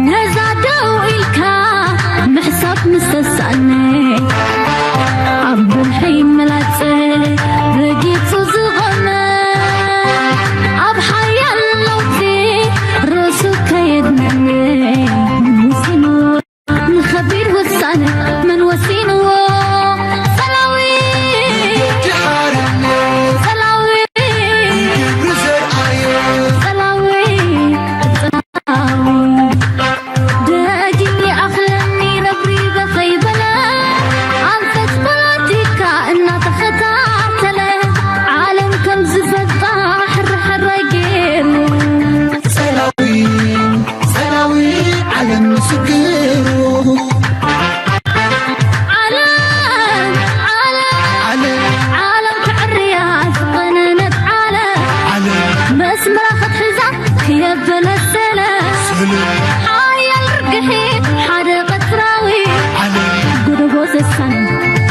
ነዛ ደው ኢልካ ምሕሳብ ምስተሳእነ፣ ኣብ ብርሒ መላጸ ረጊጹ ዝቖመ፣ ኣብ ሓያል ለውጢ ርእሱ ከየድነነ፣ መን ወሲንዎ ንኸቢድ ውሳነ? መን ወሲንዎ? ጸላዊ፣ ጸላዊ፣ ጸላዊ፣ ጸላዊ። ደጊም ይኣኽለኒ ረብሪበ ከይበለ፣ ኣንፈት ፖለቲካ እናተኸታተለ፣ ዓለም ከም ዝፈልጣ ሕርሕረ ገይሩ። ጸላዊ፣ ጸላዊ ዓለም ምስክሩ። ዓለም፣ ዓለም፣ ዓለም፣ ዓለም ክዕርያ ዝቐነነት ዓለም። ዓለም መስመራ ክትሕዛ ክየበለሰለ። ስለ ሓያል ርግሒ ሓደ ቀትራዊ። ዓለም ጎደቦ ዘሳን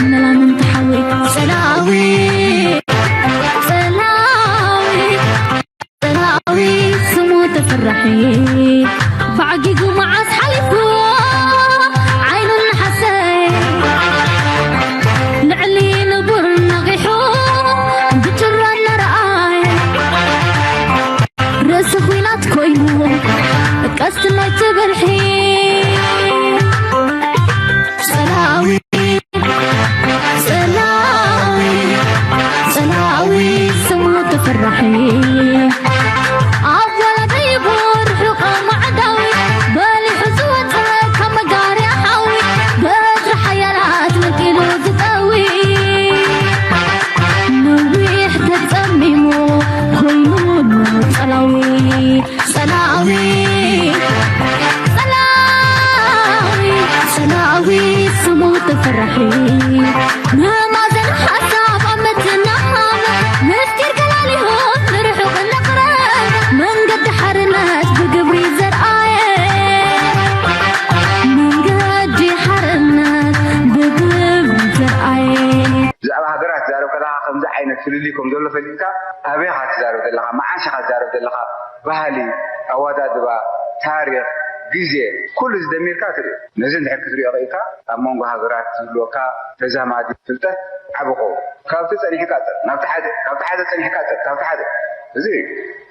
መላምንቲ ሓዊ። ጸላዊ፣ ጸላዊ፣ ጸላዊ ስሙ ተፈራሒ። ባዕጊጉ መዓስ ሓሊፉ ዓይኑ ነሓሰ። ልዕሊ ንቡር ነቒሑ ብጭራ እናረኣየ። ርእሲ ኲናት ኮይኑ ቀስቲ ናይ ትብርሒ። ጸላዊ፣ ጸላዊ፣ ጸላዊ ስሙ ተፈራሒ። ኣብ ወለደይቡ ርሑቕ ማዕዳዊ፣ በሊሑ ዝወጸ ካብ መጋርያ ሓዊ፣ በትሪ ሓያላት መንጢሉ ዝጠዊ። ነዊሕ ተጸሚሙ ኮይኑ ጸላዊ፣ ጸላዊ፣ ጸላዊ፣ ጸላዊ ስሙ ተፈራሒ። መማዘን ሓሳብ ኣብ ምትናኻም ምስጢር ገላሊሁ ንርሑቕ እናቕረብ መንገዲ ሓርነት ብግብሪ ዘርኣየ። መንገዲ ሓርነት ብግብሪ ዘርኣየ። ብዛዕባ ሃገራት ትዛረብ ከለኻ ከምዚ ዓይነት ፍልልይ ከም ዘሎ ፈሊጥካ ኣበይ ኢኻ ትዛረብ ዘለኻ? መዓስ ኢኻ ትዛረብ ዘለኻ? ባህሊ፣ ኣወዳድባ፣ ታሪኽ፣ ግዜ፣ ኩሉ እዚ ደሚርካ ትሪኦ። ነዚ እንድሕር ክትሪኦ ኽኢልካ ኣብ መንጎ ሃገራት ዝህልወካ ተዛማዲ ፍልጠት ዓቢ ኸውን። ካብቲ ጸኒሕካ ጸር፣ ናብቲ ሓደ፣ ካብቲ ሓደ ጸኒሕካ ጸር፣ ካብቲ ሓደ። እዚ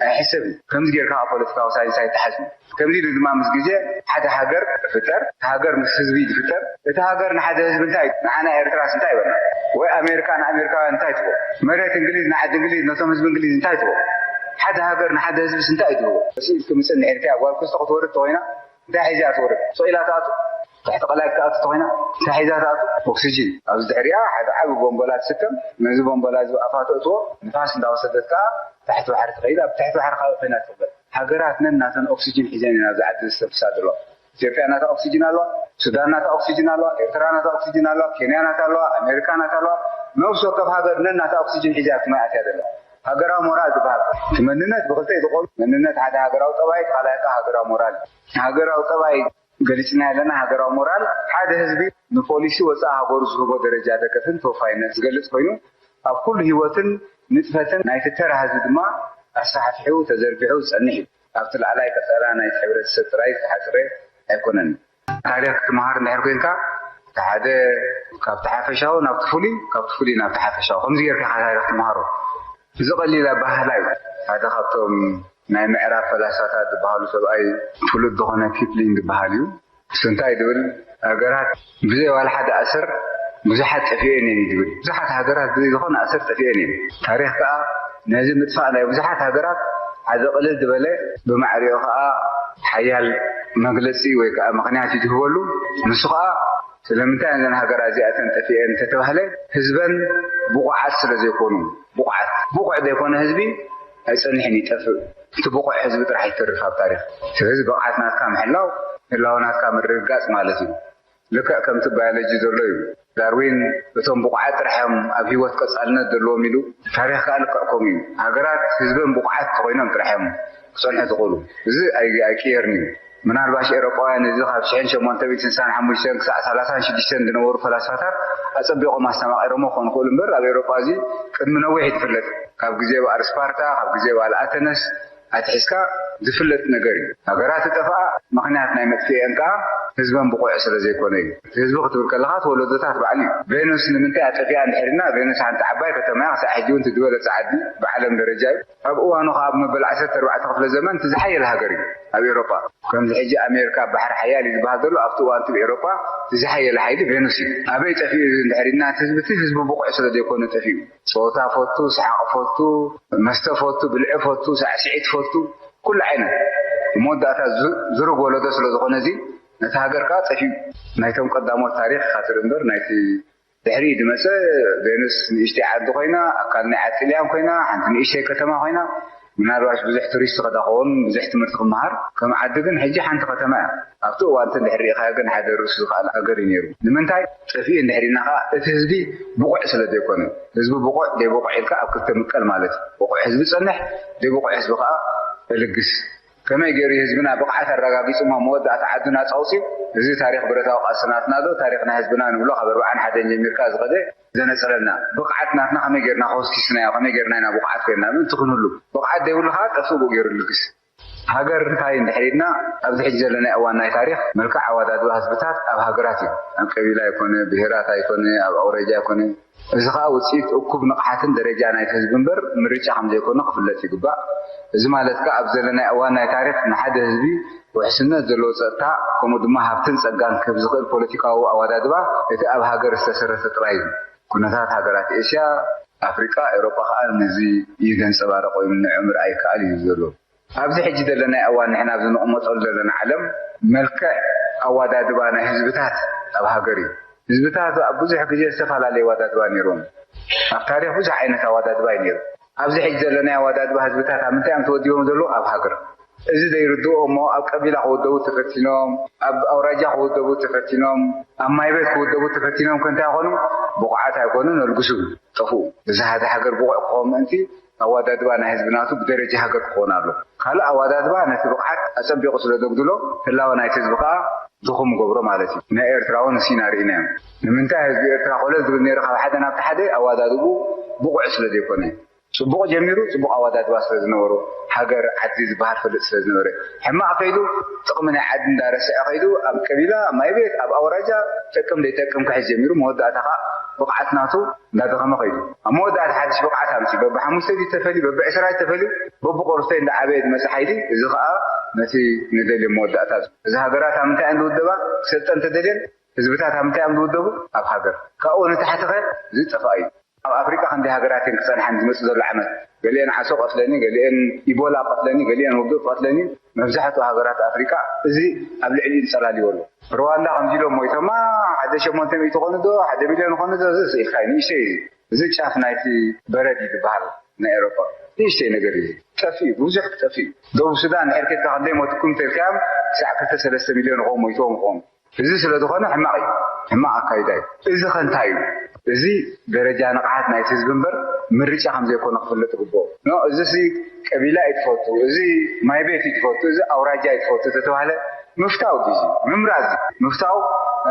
ኣይሕሰብን። ከምዚ ጌርካ ኣብ ፖለቲካዊ ሳይንስ ኣይተሓዝን። ከምዚ ኢሉ ድማ ምስ ግዜ ሓደ ሃገር ይፍጠር፣ እቲ ሃገር ምስ ህዝቢ ዝፍጠር፣ እቲ ሃገር ንሓደ ህዝቢ እንታይ እዩ? ንዓና ኤርትራስ እንታይ ይበልና? ወይ ኣሜሪካ ንኣሜሪካውያን እንታይ ትቦ? መሬት እንግሊዝ ንዓዲ እንግሊዝ ነቶም ህዝቢ እንግሊዝ እንታይ ትቦ? ሓደ ሃገር ንሓደ ህዝብስ እንታይ እዩ ትብሎ? ስኢልኪ ምጽን ድሕሪቲ ኣብ ጓል ክስቶ ክትወርድ ተኾይና እንታይ ሒዛ ትወርድ? ሱቕ ኢላ ትኣቱ? ትሕቲ ቀላይ ክትኣቱ ተኾይና እንታይ ሒዛ ትኣቱ? ኦክሲጂን። ኣብዚ ድሕሪኣ ሓደ ዓቢ ቦምቦላ ትስከም። ነዚ ቦምቦላ እዚ ኣፋ ተእትዎ፣ ንፋስ እንዳወሰደት ከኣ ታሕቲ ባሕሪ ትኸይድ፣ ኣብ ትሕቲ ባሕሪ ከኣ ኮይና ትቕበል። ሃገራት ነናተን ኦክሲጅን ሒዘን እየን ኣብዚ ዓዲ ዝተንፍሳ ዘለዋ። ኢትዮጵያ ናታ ኦክሲጅን ኣለዋ፣ ሱዳን ናታ ኦክሲጅን ኣለዋ፣ ኤርትራ ናታ ኦክሲጅን ኣለዋ፣ ኬንያ ናታ ኣለዋ፣ ኣሜሪካ ናታ ኣለዋ። ነብሲ ወከፍ ሃገር ነናታ ኦክሲጅን ሒዛ ኣብቲ ማይ ኣትያ ዘላ። ሃገራዊ ሞራል ዝበሃል እቲ መንነት ብኽልተ እዩ ዝቖም። መንነት ሓደ ሃገራዊ ጠባይ፣ እቲ ካልኣይ ከኣ ሃገራዊ ሞራል እዩ። ሃገራዊ ጠባይ ገሊጽና ኣለና። ሃገራዊ ሞራል ሓደ ህዝቢ ንፖሊሲ ወጻኢ ሃገሩ ዝህቦ ደረጃ ደገፍን ተወፋይነት ዝገልጽ ኮይኑ ኣብ ኩሉ ህይወትን ንጥፈትን ናይቲ ተራ ህዝቢ ድማ ኣስፋሕፊሑ ተዘርጊሑ ዝጸንሕ እዩ። ኣብቲ ላዕላይ ቀጸላ ናይቲ ሕብረተሰብ ጥራይ ዝተሓጽረ ኣይኮነን። ታሪኽ ክትመሃር እንድሕር ኮይንካ እቲ ሓደ ካብቲ ሓፈሻዊ ናብቲ ፍሉይ፣ ካብቲ ፍሉይ ናብቲ ሓፈሻዊ ከምዚ ጌርካ ኢኻ ታሪኽ ትመሃሮ። እዚ ቀሊል ኣበሃህላ እዩ። ሓደ ካብቶም ናይ ምዕራብ ፈላስፋታት ዝበሃሉ ሰብኣይ ፍሉጥ ዝኾነ ኪፕሊንግ ዝበሃል እዩ። እሱ እንታይ ድብል? ሃገራት ብዘይ ዋላ ሓደ ኣሰር ብዙሓት ጠፊኤን እየን እዩ ድብል። ብዙሓት ሃገራት ብዘይ ዝኾነ ኣሰር ጠፊኤን እየን። ታሪኽ ከኣ ነዚ ምጥፋእ ናይ ብዙሓት ሃገራት ሓደ ቅልል ዝበለ ብማዕሪኡ ከኣ ሓያል መግለጺ ወይ ከኣ ምኽንያት እዩ ዝህበሉ። ንሱ ከኣ ስለምንታይ እዘን ሃገራት እዚኣተን ጠፊኤን እንተተባህለ ህዝበን ብቑዓት ስለ ዘይኮኑ። ብቑዓት፣ ብቑዕ ዘይኮነ ህዝቢ ኣይጸንሕን ይጠፍእ። እቲ ብቑዕ ህዝቢ ጥራሕ ይተርፍ ኣብ ታሪኽ። ስለዚ ብቕዓት ናትካ ምሕላው ህላወ ናትካ ምርግጋጽ ማለት እዩ። ልክዕ ከምቲ ባዮሎጂ ዘሎ እዩ። ዳርዊን እቶም ብቑዓት ጥራሕ እዮም ኣብ ህይወት ቀጻልነት ዘለዎም ኢሉ። ታሪኽ ከኣ ልክዕ ከምኡ እዩ። ሃገራት ህዝበን ብቑዓት እንተኾይኖም ጥራሕ እዮም ክጸንሑ ዝኽእሉ። እዚ ኣይ-፣ ኣይቅየርን እዩ። ምናልባሽ ኤውሮጳውያን እዚ ካብ ሽሕን ሸሞንተ ሚእትን ስሳን ሓሙሽተን ክሳዕ ሰላሳን ሽዱሽተን ዝነበሩ ፈላስፋታት ኣጸቢቖም ኣስተማቒሮሞ ክኾኑ ይኽእሉ እምበር ኣብ ኤውሮጳ እዚ ቅድሚ ነዊሕ እዩ ዝፍለጥ። ካብ ግዜ በዓል ስፓርታ፣ ካብ ግዜ በዓል ኣተነስ፣ ኣትሒዝካ ዝፍለጥ ነገር እዩ። ሃገራት ዝጠፍኣ ምኽንያት ናይ መጥፍኤን ከዓ ህዝበን ብቑዕ ስለ ዘይኮነ እዩ። እቲ ህዝቢ ክትብል ከለኻ እቲ ወለዶታት ባዕሉ እዩ። ቬኑስ ንምንታይ ኣጠፊኣ እንድሕር ኢልና፣ ቬኑስ ሓንቲ ዓባይ ከተማ እያ። ክሳዕ ሕጂ እውን እቲ ዝበለጸ ዓዲ ብዓለም ደረጃ እዩ። ኣብ እዋኑ ከዓ ኣብ መበል ዓሰርተ ኣርባዕተ ክፍለ ዘመን እቲ ዝሓየለ ሃገር እዩ ኣብ ኤውሮጳ። ከምዚ ሕጂ ኣሜሪካ ኣብ ባሕሪ ሓያል እዩ ዝበሃል ዘሎ፣ ኣብቲ እዋን እቲ ኣብ ኤውሮጳ እቲ ዝሓየለ ሓይሊ ቬኑስ እዩ። ኣበይ ጠፊኡ እንድሕር ኢልና፣ እቲ ህዝቢ እቲ ህዝቢ ብቑዕ ስለ ዘይኮነ ጠፊኡ። ጸወታ ፈቱ፣ ሰሓቕ ፈቱ፣ መስተ ፈቱ፣ ብልዒ ፈቱ፣ ሳዕስዒት ፈቱ፣ ኩሉ ዓይነት። መወዳእታ ዝ-፣ ዝሩግ ወለዶ ስለ ዝኾነ እዚ ነቲ ሃገር ከኣ ጠፊኡ። ናይቶም ቀዳሞት ታሪኽ ኢኻ ትርኢ እምበር ናይቲ ድሕሪኡ ዝመጸ ቬኑስ ንእሽተይ ዓዲ ኮይና፣ ኣካል ናይ ዓዲ ጥልያን ኮይና፣ ሓንቲ ንእሽተይ ከተማ ኮይና፣ ምናልባሽ ብዙሕ ቱሪስት ክዳ ክኸውን፣ ብዙሕ ትምህርቲ ክመሃር፣ ከም ዓዲ ግን ሕጂ ሓንቲ ከተማ እያ። ኣብቲ እዋን እቲ እንድሕር ርኢኻዮ ግን ሓደ ርእሱ ዝኸኣለ ሃገር እዩ ነይሩ። ንምንታይ ጠፊኡ እንድሕር ኢልና ከኣ እቲ ህዝቢ ብቑዕ ስለ ዘይኮነ፣ ህዝቢ ብቑዕ ዘይብቑዕ ኢልካ ኣብ ክልተ ምቀል ማለት እዩ። ብቑዕ ህዝቢ ጸንሕ፣ ዘይብቑዕ ህዝቢ ከኣ እልግስ። ከመይ ገይሩ ህዝብና ብቕዓት ኣረጋጊጹ እሞ መወዳእታ ዓዱ ናጻ ኣውጺኡ? እዚ ታሪኽ ብረታዊ ቃልሲ ናትና ዶ፣ ታሪኽ ናይ ህዝብና ንብሎ ካብ ኣርብዓን ሓደን ጀሚርካ ዝኸደ ዘነጽረልና። ብቕዓት ናትና ከመይ ጌርና ኮስኪስናዮ፣ ከመይ ጌርና ኢና ብቑዓት ኮይንና ምእንቲ ክንህሉ? ብቕዓት ዘይብሉ ከኣ ጠፍኡ ብኡ ገይሩ ልግስ። ሃገር እንታይ እንድሕር ኢልና፣ ኣብዚ ሕጂ ዘለናዮ እዋን ናይ ታሪኽ መልክዕ ኣወዳድባ ህዝብታት ኣብ ሃገራት እዩ። ኣብ ቀቢላ ኣይኮነ፣ ብሄራት ኣይኮነ፣ ኣብ ኣውራጃ ኣይኮነ። እዚ ከኣ ውጽኢት እኩብ ንቕሓትን ደረጃ ናይቲ ህዝቢ እምበር ምርጫ ከም ዘይኮነ ክፍለጥ ይግባእ። እዚ ማለት ከኣ ኣብ ዘለናዮ እዋን ናይ ታሪኽ ንሓደ ህዝቢ ውሕስነት ዘለዎ ጸጥታ፣ ከምኡ ድማ ሃብትን ጸጋን ክህብ ዝኽእል ፖለቲካዊ ኣወዳድባ እቲ ኣብ ሃገር ዝተሰረተ ጥራይ እዩ። ኩነታት ሃገራት ኤስያ፣ ኣፍሪቃ፣ ኤውሮጳ ከኣ ነዚ እዩ ዘንጸባርቕ ወይ ንዑ ምርኣይ ይከኣል እዩ ዘሎ። ኣብዚ ሕጂ ዘለናዮ እዋን ንሕና ኣብዚ ንቕመጠሉ ዘለና ዓለም መልክዕ ኣወዳድባ ናይ ህዝብታት ኣብ ሃገር እዩ። ህዝብታት ኣብ ብዙሕ ግዜ ዝተፈላለየ ኣወዳድባ ነይሮም። ኣብ ታሪኽ ብዙሕ ዓይነት ኣወዳድባ እዩ ነይሩ። ኣብዚ ሕጂ ዘለናዮ ኣወዳድባ ህዝብታት ኣብ ምንታይ እዮም ተወዲቦም ዘለዉ? ኣብ ሃገር። እዚ ዘይርድኦ እሞ ኣብ ቀቢላ ክውደቡ ተፈቲኖም፣ ኣብ ኣውራጃ ክውደቡ ተፈቲኖም፣ ኣብ ማይ ቤት ክውደቡ ተፈቲኖም ከ እንታይ ይኾኑ? ብቑዓት ኣይኮኑን፣ ኣልግሱ፣ ጠፍኡ። እዚ ሓደ ሃገር ብቑዕ ክኸውን ምእንቲ ኣወዳድባ ናይ ህዝቢ ናቱ ብደረጃ ሃገር ክኸውን ኣሎ። ካልእ ኣወዳድባ ነቲ ብቕዓት ኣጸቢቑ ስለ ዘጉድሎ፣ ህላወ ናይቲ ህዝቢ ከኣ ድኹም ይገብሮ ማለት እዩ። ናይ ኤርትራ እውን ንሲና ርኢናዮ። ንምንታይ ህዝቢ ኤርትራ ኮለል ዝብል ነይሩ ካብ ሓደ ናብቲ ሓደ? ኣወዳድብኡ ብቑዕ ስለ ዘይኮነ። ጽቡቕ ጀሚሩ፣ ጽቡቕ ኣወዳድባ ስለ ዝነበሮ፣ ሃገር፣ ዓዲ ዝበሃል ፈልጥ ስለ ዝነበረ፣ ሕማቕ ከይዱ፣ ጥቕሚ ናይ ዓዲ እንዳረስዐ ከይዱ፣ ኣብ ቀቢላ፣ ማይ ቤት፣ ኣብ ኣውራጃ፣ ጠቅም ዘይጠቅም ክሕዝ ጀሚሩ፣ መወዳእታ ከኣ ብቕዓት ናቱ እንዳደኸመ ከይዱ። ኣብ መወዳእታ ሓድሽ ብቕዓት ኣምጺኡ፣ በብሓሙሽተ ድዩ ተፈልዩ፣ በብዕስራ ድዩ ተፈልዩ፣ በብቆርፍተይ እንዳዓበየ ዝመጽእ ሓይሊ፣ እዚ ከኣ ነቲ ንደልዮ መወዳእታ። እዚ ሃገራት ኣብ ምንታይ እየን ዝውደባ? ክሰልጠን ተደልየን፣ ህዝብታት ኣብ ምንታይ እዮም ዝውደቡ? ኣብ ሃገር። ካብኡ ንታሕቲ ኸ? እዚ ጠፋእ እዩ። ኣብ ኣፍሪቃ ክንደይ ሃገራት እየን ክጸንሓን ዝመጽእ ዘሎ ዓመት? ገሊአን ዓሶ ቀትለኒ፣ ገሊአን ኢቦላ ቀትለኒ፣ ገሊአን ውግእ ቀትለኒ። መብዛሕትኡ ሃገራት ኣፍሪቃ እዚ ኣብ ልዕሊኡ ይንጸላልዎ ኣሎ። ሩዋንዳ ከምዚ ኢሎም ሞይቶማ፣ ሓደ ሸሞንተ ሚእቲ ኾኑ ዶ፣ ሓደ ሚልዮን ኾኑ ዶ፣ እዚ ስኢልካ እዩ፣ ንእሽተይ እዩ። እዚ ጫፍ ናይቲ በረድ እዩ ዝበሃል ናይ ኤውሮጳ። ንእሽተይ ነገር እዩ። ጠፊኡ፣ ብዙሕ ክጠፍእ እዩ። ደቡብ ሱዳን ድሕር ኬድካ ክንደይ ሞትኩም ተልካዮም፣ ክሳዕ ክልተ ሰለስተ ሚልዮን ይኸውን ሞይትዎም ይኸውን። እዚ ስለ ዝኾነ ሕማቕ እዩ። ሕማቕ ኣካይዳ እዩ። እዚ ከ እንታይ እዩ? እዚ ደረጃ ንቕሓት ናይቲ ህዝቢ እምበር ምርጫ ከም ዘይኮነ ክፍለጥ ይግብኦ። ኖ፣ እዚ ሲ ቀቢላ እዩ ትፈቱ፣ እዚ ማይ ቤት እዩ ትፈቱ፣ እዚ ኣውራጃ እዩ ትፈቱ ተተባህለ ምፍታው እዩ። ምምራዝ እዩ። ምፍታው፣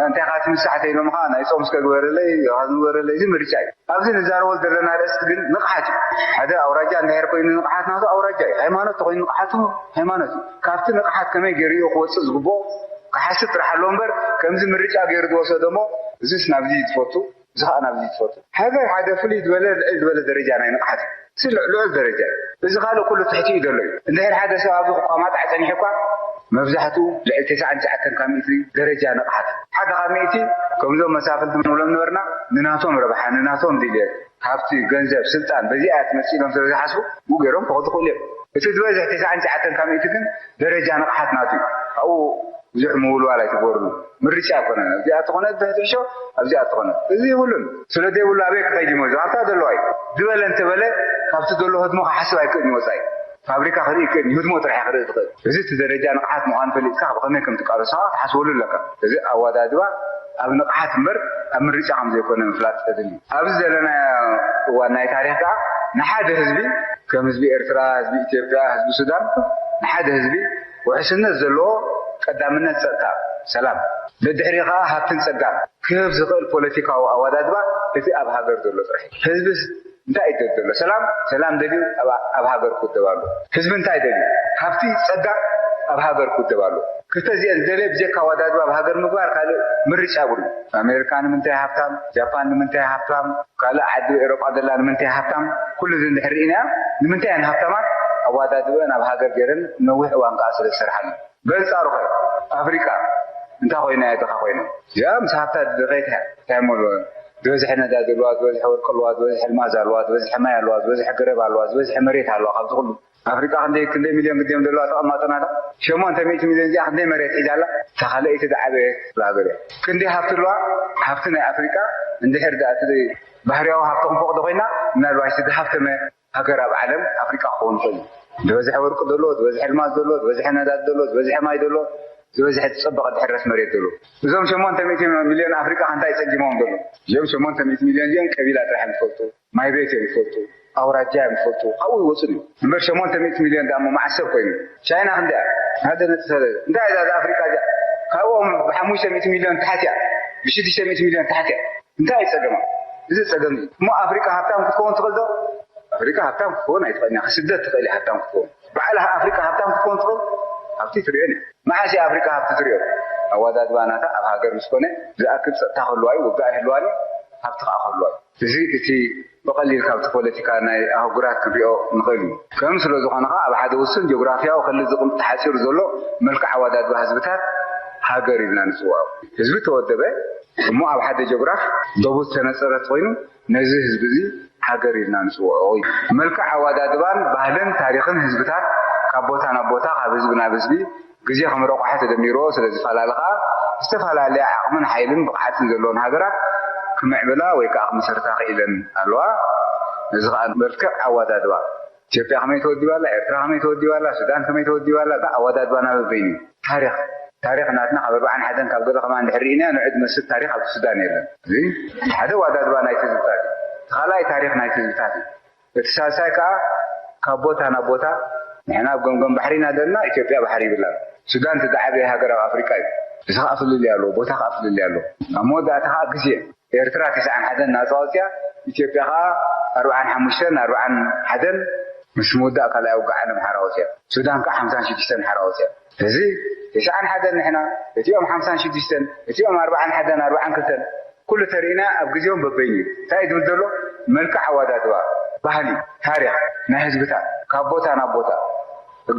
እንታይ ኻ ትምሳሕ ተይሎም ኻ ናይ ጾም እስከ ግበረለይ፣ ኻ ግበረለይ፣ እዚ ምርጫ እዩ። ኣብዚ ንዛረቦ ዘለና ኣርእስቲ ግን ንቕሓት እዩ። ሓደ ኣውራጃ እንድሕር ኮይኑ ንቕሓት ናቱ ኣውራጃ እዩ። ሃይማኖት ተኮይኑ ንቕሓቱ ሃይማኖት እዩ። ካብቲ ንቕሓት ከመይ ገይሩ እዩ ክወጽእ ዝግብኦ ክሓስብ ጥራሕ ኣለዎ እምበር፣ ከምዚ ምርጫ ገይሩ ዝወሰዶ እሞ፣ እዚስ ናብዚ እዩ ዝፈቱ፣ እዚ ኸኣ ናብዚ እዩ ዝፈቱ። ሃገር ሓደ ፍልይ ዝበለ፣ ልዕል ዝበለ ደረጃ ናይ ንቕሓት እዩ። እዚ ልዕ-፣ ልዑል ደረጃ እዩ። እዚ ካልእ ኩሉ ትሕቲ እዩ ዘሎ እዩ። እንድሕር ሓደ ሰብ ኣብዚ ክቋማጣዕ ጸኒሑ እኳ፣ መብዛሕትኡ ልዕሊ ተስዓን ትሽዓተን ካብ ሚእቲ ደረጃ ንቕሓት። ሓደ ካብ ሚእቲ፣ ከምዞም መሳፍንቲ ንብሎም ነበርና፣ ንናቶም ረብሓ፣ ንናቶም ድልየት፣ ሃብቲ፣ ገንዘብ፣ ስልጣን፣ በዚኣ እያ ትመጽእ ኢሎም ስለ ዝሓስቡ፣ ብኡ ገይሮም ክኸዱ ይኽእሉ እዮም። እቲ ዝበዝሕ ተስዓን ትሽዓተን ካብ ሚእቲ ግን ደረጃ ንቕሓት ናቱ እዩ። ካብኡ ብዙሕ ምውልዋል ኣይትግበርሉ። ምርጫ ኣይኮነን። ኣብዚኣ ትኾነ ትሕቲ ሕሾ፣ ኣብዚኣ ትኾነ። እዚ የብሉን። ስለ ዘይብሉ ኣበይ ክኸይድ እዩ መዚ? ኣብታ ዘለዋ እዩ። ዝበለ እንተበለ፣ ካብቲ ዘሎ ህድሞ ክሓስብ ኣይክእልን እዩ ወጻኢ። ፋብሪካ ክርኢ ይክእል፣ ንህድሞ ጥራሕ ክርኢ ትኽእል። እዚ እቲ ደረጃ ንቕሓት ምዃኑ ፈሊጥካ ብኸመይ ከም ትቃለሶ ከዓ ክትሓስበሉ ኣለካ። እዚ ኣወዳድባ ኣብ ንቕሓት እምበር ኣብ ምርጫ ከም ዘይኮነ ምፍላጥ የድሊ። ኣብዚ ዘለናዮ እዋን ናይ ታሪኽ ከዓ ንሓደ ህዝቢ ከም ህዝቢ ኤርትራ፣ ህዝቢ ኢትዮጵያ፣ ህዝቢ ሱዳን ንሓደ ህዝቢ ውሕስነት ዘለዎ ቀዳምነት ጸጥታ፣ ሰላም፣ ደድሕሪ ከዓ ሃብትን ጸጋን ክህብ ዝኽእል ፖለቲካዊ ኣወዳድባ እቲ ኣብ ሃገር ዘሎ ጥራሕ እዩ። ህዝቢ እንታይ እዩ ዘሎ? ሰላም ሰላም ደልዩ ኣብ ሃገር ክውደብ ኣሎ። ህዝቢ እንታይ ደልዩ? ሃፍቲ፣ ጸጋ ኣብ ሃገር ክውደብ ኣሎ። ክልተ እዚአን ደልየ ብጀካ ኣወዳድባ ኣብ ሃገር ምግባር ካልእ ምርጫ የብሉ። ኣሜሪካ ንምንታይ ሃብታም? ጃፓን ንምንታይ ሃብታም? ካልእ ዓዲ ኤሮጳ ዘላ ንምንታይ ሃብታም? ኩሉ እዚ እንድሕር ርኢናዮ፣ ንምንታይ እየን ሃብታማት? ኣወዳድበን ኣብ ሃገር ገይረን ነዊሕ እዋን ከኣ ስለ ዝሰርሓሉ። በንጻሩ ኸ ኣፍሪቃ እንታይ ኮይና እያ ድኻ ኮይና? እዚኣ ምስ ሃብታ ድኸይት እያ። እንታይ እሞ ዝበዝሐ ነዳዲ ኣለዋ፣ ዝበዝሐ ወርቂ ኣለዋ፣ ዝበዝሐ ኣልማዝ ኣለዋ፣ ዝበዝሐ ማይ ኣለዋ፣ ዝበዝሐ ገረብ ኣለዋ፣ ዝበዝሐ መሬት ኣለዋ። ካብዚ ኩሉ ኣፍሪቃ ክንደይ ክንደይ ሚልዮን ግዲም ዘለዋ ተቐማጥና ዶ? ሸሞንተ ሚእቲ ሚልዮን እዚኣ ክንደይ መሬት ሒዛ ኣላ? እታ ካልኣይቲ ዝዓበየት ክፍለ ሃገር እያ። ክንደይ ሃብቲ ኣለዋ? ሃብቲ ናይ ኣፍሪቃ እንድሕር ደኣ እቲ ባህርያዊ ሃብቲ ክንፈቕዶ ኮይና ምናልባሽ እቲ ዝሃብተመ ሃገር ኣብ ዓለም ኣፍሪቃ ክኸውን ይኽእል እዩ። ዝበዝሐ ወርቂ ዘሎ፣ ዝበዝሐ ኣልማዝ ዘሎ፣ ዝበዝሐ ነዳድ ዘሎ፣ ዝበዝሐ ማይ ዘሎ፣ ዝበዝሐ ዝጸበቐ ድሕረት መሬት ዘሎ። እዞም ሸሞንተ ሚእቲ ሚልዮን ኣፍሪቃ እንታይ ጸጊሞም ዘሎ? እዞም ሸሞንተ ሚእቲ ሚልዮን እዚኦም ቀቢላ ጥራሕ እዮም ዝፈልጡ፣ ማይ ቤት እዮም ዝፈልጡ፣ ኣውራጃ እዮም ዝፈልጡ፣ ካብኡ ይወፁን እዮም። እምበር ሸሞንተ ሚእቲ ሚልዮን ደኣ እሞ መዓስ ሰብ ኮይኑ? ቻይና ክንደይ እያ? ሓደ ነጥቢ ሰለስተ። እንታይ እዛ ኣፍሪቃ እዚኣ? ካብኦም ብሓሙሽተ ሚእቲ ሚልዮን ታሕቲ እያ፣ ብሽዱሽተ ሚእቲ ሚልዮን ታሕቲ እያ። እንታይ እዩ ጸገማ? እዚ ጸገም እዩ። እሞ ኣፍሪቃ ሃብታም ክትከውን ትኽእል ዶ? ኣፍሪቃ ሃብታም ክትከውን ኣይትኽእልን እያ። ክስደት ትኽእል እያ ሃብታም ክትከውን። ባዕላ ኣፍሪቃ ሃብታም ክትከውን ትኽእል? ሃብቲ ትርእዮን እያ። መዓስ እያ ኣፍሪቃ ሃብቲ ትርእዮ? ኣወዳድባ ናታ ኣብ ሃገር ምስ ኮነ ዝኣክል ጸጥታ ክህልዋ እዩ፣ ውግእ ኣይህልዋን እዩ፣ ሃብቲ ከኣ ክህልዋ እዩ። እዚ እቲ ብቐሊል ካብቲ ፖለቲካ ናይ ኣህጉራት ክንሪኦ ንኽእል እዩ። ከም ስለ ዝኾነ ከኣ ኣብ ሓደ ውሱን ጂኦግራፊያዊ ክሊ ዝቕም-፣ ተሓጺሩ ዘሎ መልክዕ ኣወዳድባ ህዝብታት ሃገር ኢልና ንጽውዖ። ህዝቢ ተወደበ እሞ ኣብ ሓደ ጂኦግራፍ ዶቡ ዝተነጸረት ኮይኑ ነዚ ህዝቢ እዚ ሃገር ኢልና ንጽውዖ እዩ። መልክዕ ኣወዳድባን ባህልን ታሪኽን ህዝብታት ካብ ቦታ ናብ ቦታ፣ ካብ ህዝቢ ናብ ህዝቢ ግዜ ከም ረቑሐ ተደሚርዎ ስለ ዝፈላለ ከኣ ዝተፈላለያ ዓቕምን ሓይልን ብቕዓትን ዘለወን ሃገራት ክምዕብላ ወይ ከኣ ክምሰርታ ክኢለን ኣለዋ። እዚ ከኣ መልክዕ ኣወዳድባ ኢትዮጵያ ከመይ ተወዲባ ኣላ፣ ኤርትራ ከመይ ተወዲባ ኣላ፣ ሱዳን ከመይ ተወዲባ ኣላ፣ ኣወዳድባና በበይኑ እዩ። ታሪኽ፣ ታሪኽ ናትና ካብ ኣርብዓን ሓደን ካብ ገለ ከማን እንድሕር ርኢና ንዑ ዝመስል ታሪኽ ኣብቲ ሱዳን የለን። እዚ ሓደ ኣወዳድባ ናይቲ ህዝብታት እዩ። እቲ ካልኣይ ታሪኽ ናይቲ ህዝብታት እዩ። እቲ ሳልሳይ ከኣ ካብ ቦታ ናብ ቦታ፣ ንሕና ኣብ ገምገም ባሕሪ ኢና ዘለና፣ ኢትዮጵያ ባሕሪ ይብላ። ሱዳን እቲ ዝዓበየ ሃገር ኣብ ኣፍሪቃ እዩ። እዚ ከኣ ፍልልይ ኣለዎ፣ ቦታ ከኣ ፍልልይ ኣለዎ። ኣብ መወዳእታ ከኣ ግዜ፣ ኤርትራ ተስዓን ሓደን ናጻ ኣውጺኣ፣ ኢትዮጵያ ከኣ ኣርብዓን ሓሙሽተን ኣርብዓን ሓደን ምስ ምውዳእ ካልኣይ ውግእ ዓለም ሓራ ኣውጺኣ። ሱዳን ከኣ ሓምሳን ሽዱሽተን ሓራ ኣውጺኣ። እዚ ተስዓን ሓደን ንሕና፣ እቲኦም ሓምሳን ሽዱሽተን፣ እቲኦም ኣርብዓን ሓደን ኣርብዓን ክልተን፣ ኩሉ ተሪእና ኣብ ግዜኦም በበይኑ እዩ። እንታይ እዩ ዝብል ዘሎ? መልክዕ ኣወዳድባ፣ ባህሊ፣ ታሪኽ ናይ ህዝብታት ካብ ቦታ ናብ ቦታ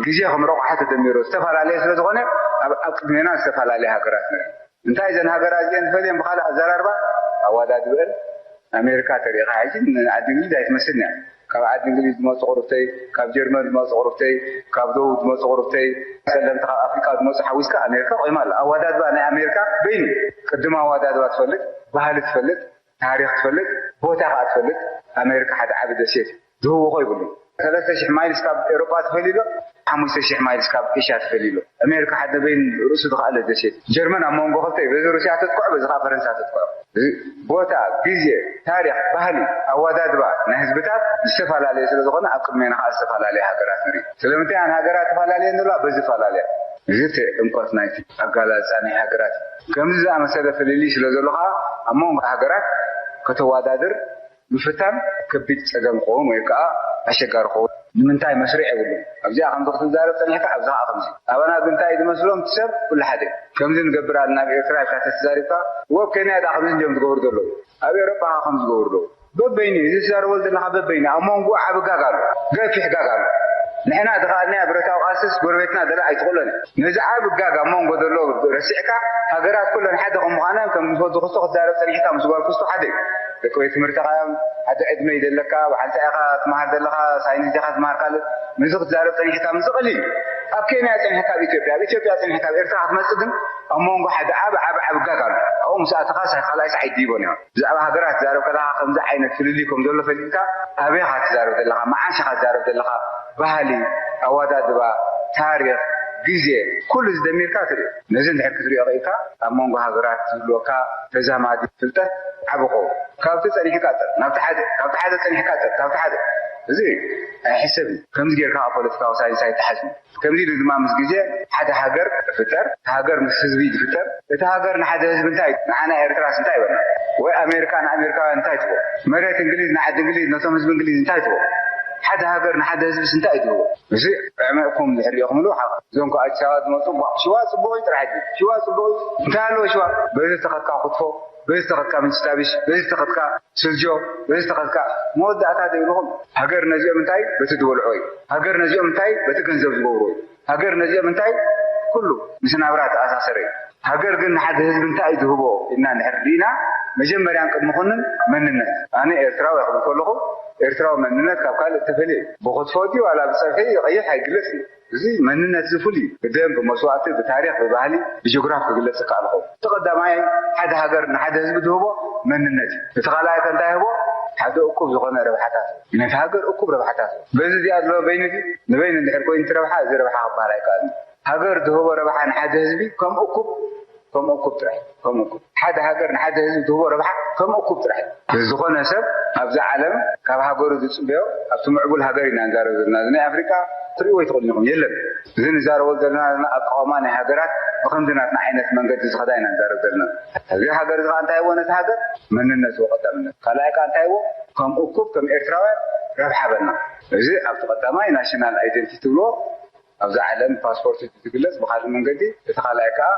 ግዜ ከም ረቑሓ ተደሚሩ ዝተፈላለየ ስለ ዝኾነ ኣብ፣ ኣብ ቅድሜና ዝተፈላለየ ሃገራት ንርኢ። እንታይ እዘን ሃገራት እዚአን ዝፈልየን ብኻልእ ኣዘራርባ ኣወዳድበን ኣሜሪካ ተሪእኻ ሕጂ ንዓዲ እንግሊዝ ኣይትመስልን እያ። ካብ ዓዲ እንግሊዝ ዝመፁ ቁርብተይ፣ ካብ ጀርመን ዝመፁ ቁርብተይ፣ ካብ ደቡብ ዝመፁ ቁርብተይ፣ ፀለምቲ ካብ ኣፍሪቃ ዝመፁ ሓዊስካ ኣሜሪካ ቆይማ ኣላ። ኣወዳድባ ናይ ኣሜሪካ በይኑ ቅድም ኣወዳድባ ትፈልጥ፣ ባህሊ ትፈልጥ፣ ታሪኽ ትፈልጥ፣ ቦታ ከዓ ትፈልጥ። ኣሜሪካ ሓደ ዓቢ ደሴት እዩ። ዝህውኾ ይብሉ። ሰለስተ ሽሕ ማይልስ ካብ ኤሮጳ ትፈልዩ ዶ? ሓሙሽተ ሽሕ ማይልስ ካብ ኤሽያ ትፈልዩ ዶ? ኣሜሪካ ሓደ በይን ርእሱ ዝኸኣለ ደሴት። ጀርመን ኣብ መንጎ ክልተ እዩ። በዚ ሩስያ ተጥቅዖ፣ በዚ ከዓ ፈረንሳ ተጥቅዖ። እዚ ቦታ፣ ግዜ፣ ታሪኽ፣ ባህሊ፣ ኣወዳድባ ናይ ህዝብታት ዝተፈላለየ ስለ ዝኾነ ኣብ ቅድሜና ከዓ ዝተፈላለየ ሃገራት ንርኢ። ስለምንታይ እየን ሃገራት ተፈላለየን ዘለዋ? በዚፈላለያ። እዚ እቲ ዕምቆት ናይቲ ኣገላልጻ ናይ ሃገራት እዩ። ከምዚ ዝኣመሰለ ፍልልይ ስለ ዘሎ ከዓ ኣብ መንጎ ሃገራት ከተወዳድር ምፍታን ከቢድ ጸገም ክኸውን ወይ ከኣ ኣሸጋሪ ክኸውን ንምንታይ መስርዕ የብሉን። ኣብዚኣ ከምዚ ክትዛረብ ጸኒሕካ ኣብዛ ከኣ ከምዚ። ኣባና ግን እንታይ እዩ ዝመስሎም እቲ ሰብ? ኩሉ ሓደ። ከምዚ ንገብር ኣለና ኣብ ኤርትራ ኢልካ ተተዛሪብካ፣ ወብ ኬንያ ደኣ ከምዚ እንድዮም ዝገብሩ ዘለዉ። ኣብ ኤውሮጳ ከኣ ከምዚ ዝገብሩ ኣለዉ። በበይኑ እዩ። እዚ ትዛረበሉ ዘለኻ በበይኑ። ኣብ መንጎኡ ዓቢ ጋግ ኣሎ። ገፊሕ ጋግ ኣሎ። ንሕና ዝኸኣልናዮ ብረታዊ ቃልስስ ጎረቤትና ደላ ኣይትኽእሎን እያ። ነዚ ዓቢ ጋግ ኣብ መንጎ ዘሎ ረሲዕካ፣ ሃገራት ኩለን ሓደ ከም ምዃነን ከም ዝፈቱ ክስቶ ክትዛረብ ጸኒሕካ ምስ ጓል ክስቶ ሓደ እዩ። ደቂ ቤት ትምህርትኻ እዮም፣ ሓደ ዕድመ እዩ ዘለካ፣ በዓል እንታይ ኢኻ ትመሃር ዘለኻ፣ ሳይንስ ዲኻ ትመሃር ካልእ፣ ምስዚ ክትዛረብ ጸኒሕካ ምስዚ ቀሊል እዩ። ኣብ ኬንያ ጸኒሕካ ኣብ ኢትዮጵያ፣ ኣብ ኢትዮጵያ ጸኒሕካ ኣብ ኤርትራ ክትመጽእ ግን ኣብ መንጎ ሓደ ዓቢ፣ ዓቢ፣ ዓቢ ጋግ ኣሎ። ኣብኡ ምስ ኣተኻ ሳይ-፣ ካልኣይ ሳዓይ ድይቦን እዮም። ብዛዕባ ሃገራት ትዛረብ ከለኻ ከምዚ ዓይነት ፍልልይ ከም ዘሎ ፈሊጥካ ኣበይ ኢኻ ትዛረብ ዘለኻ፣ መዓስ ኢኻ ትዛረብ ዘለኻ፣ ባህሊ፣ ኣወዳድባ፣ ታሪኽ፣ ግዜ፣ ኩሉ እዚ ደሚርካ ትርእዮ። ነዚ እንድሕር ክትርእዮ ኽኢልካ ኣብ መንጎ ሃገራት ዝህልወካ ተዛማዲ ፍልጠት ዓቢ ክኸውን። ካብቲ ጸኒሕካ ጠር፣ ናብቲ ሓደ፣ ካብቲ ሓደ ጸኒሕካ ጠር፣ ካብቲ ሓደ። እዚ ኣይሕሰብን። ከምዚ ጌርካ ኣብ ፖለቲካዊ ሳይንስ ኣይተሓዝን። ከምዚ ኢሉ ድማ ምስ ግዜ ሓደ ሃገር ይፍጠር፣ እቲ ሃገር ምስ ህዝቢ ዝፍጠር፣ እቲ ሃገር ንሓደ ህዝቢ እንታይ እዩ? ንዓና ኤርትራስ እንታይ ይበልና? ወይ ኣሜሪካ ንኣሜሪካውያን እንታይ ትቦ? መሬት እንግሊዝ ንዓዲ እንግሊዝ ነቶም ህዝቢ እንግሊዝ እንታይ ትቦ? ሓደ ሃገር ንሓደ ህዝብስ እንታይ ትቦ? እዚ ዕመቕኩም ዝሕሪኦኹምሉ ሓ- እዞም ካብ ኣዲስ ኣበባ ዝመፁ ቧ- ሽዋ ፅቡቕ እዩ ጥራሕ እዩ። ሽዋ ፅቡቕ እዩ። እንታይ ኣለዎ ሽዋ? በዚ ተኸትካ ክትፎ፣ በዚ ተኸትካ ምንጭታቢሽ፣ በዚ ተኸትካ ስልጆ፣ በዚ ተኸትካ መወዳእታ ዘይብልኹም። ሃገር ነዚኦም እንታይ በቲ ዝበልዖ እዩ። ሃገር ነዚኦም እንታይ በቲ ገንዘብ ዝገብሮ እዩ። ሃገር ነዚኦም እንታይ ኩሉ ምስ ናብራ ተኣሳሰረ እዩ። ሃገር ግን ንሓደ ህዝቢ እንታይ እዩ ዝህቦ ኢልና እንድሕር ርኢና፣ መጀመርያን ቅድሚ ኩንን መንነት። ኣነ ኤርትራዊ ክብል ከለኹ፣ ኤርትራዊ መንነት ካብ ካልእ እተፈልየ እዩ። ብክትፎ ድዩ ዋላ ብፀብሒ ቀይሕ ኣይግለጽ እዩ። እዚ መንነት እዚ ፍሉይ እዩ። ብደም፣ ብመስዋእቲ፣ ብታሪኽ፣ ብባህሊ፣ ብጂኦግራፊ ክግለጽ ይከኣል ይኸውን። እቲ ቀዳማይ ሓደ ሃገር ንሓደ ህዝቢ ዝህቦ መንነት እዩ። እቲ ካልኣይ ከ እንታይ ይህቦ? ሓደ እኩብ ዝኾነ ረብሓታት። ነቲ ሃገር እኩብ ረብሓታት። በዚ እዚኣ ዘሎ በይኑ ድዩ? ንበይኑ እንድሕር ኮይኑ እቲ ረብሓ፣ እዚ ረብሓ ክበሃል ኣይከኣልን። ሃገር ዝህቦ ረብሓ ንሓደ ህዝቢ ከም እኩብ፣ ከም እኩብ ጥራሕ፣ ከም እኩብ። ሓደ ሃገር ንሓደ ህዝቢ ዝህቦ ረብሓ ከም እኩብ ጥራሕ። ዝኾነ ሰብ ኣብዚ ዓለም ካብ ሃገሩ ዝጽበዮ፣ ኣብቲ ምዕቡል ሃገር ኢና ንዛረብ ዘለና። እዚ ናይ ኣፍሪቃ ትርእይዎ ኣይትኽእሉን ኢኹም። የለን። እዚ ንዛረቦ ዘለና ኣቃውማ ናይ ሃገራት ብኸምዚ ናትና ዓይነት መንገዲ ዝኸዳ ኢና ንዛረብ ዘለና። እዚ ሃገር እዚ ከኣ እንታይ ይዎ ነቲ ሃገር? መንነት ይዎ ቀዳምነት። ካልኣይ ከኣ እንታይ ይዎ? ከም እኩብ፣ ከም ኤርትራውያን ረብሓ በልና። እዚ ኣብቲ ቀዳማይ ናሽናል ኣይደንቲቲ ትብልዎ፣ ኣብዛ ዓለም ፓስፖርት ዝግለጽ ብኻልእ መንገዲ፣ እቲ ካልኣይ ከኣ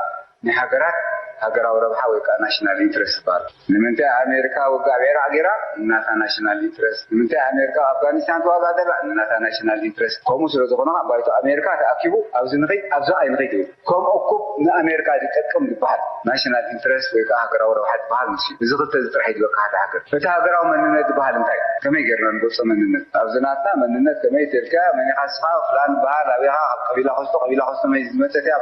ናይ ሃገራት ሃገራዊ ረብሓ ወይ ከኣ ናሽናል ኢንትረስት ይበሃል። ንምንታይ ኣሜሪካ ውግእ ኣብ ዒራቕ ገይራ? ንናታ ናሽናል ኢንትረስት። ንምንታይ ኣሜሪካ ኣብ ኣፍጋኒስታን ትዋጋእ ዘላ? ንናታ ናሽናል ኢንትረስት። ከምኡ ስለ ዝኾነ ከኣ ባይቶ ኣሜሪካ ተኣኪቡ ኣብዚ ንኸይድ፣ ኣብዚ ኣይንኸይድ ይብል። ከም እኩብ ንኣሜሪካ ዝጠቅም ዝበሃል ናሽናል ኢንትረስት ወይ ከኣ ሃገራዊ ረብሓ ዝበሃል ንሱ እዩ። እዚ ክልተ እዚ ጥራሕ እዩ ዝበካ ሓደ ሃገር። እቲ ሃገራዊ መንነት ዝበሃል እንታይ? ከመይ ጌርና ንገልጾ መንነት? ኣብዚ ናትና መንነት ከመይ ተልካ መን ኢኻ ንስኻ? ፍላን በሃል፣ ኣበይ ኢኻ? ካብ ቀቢላ ክስቶ፣ ቀቢላ ክስቶ መይ ዝመጸት እያ?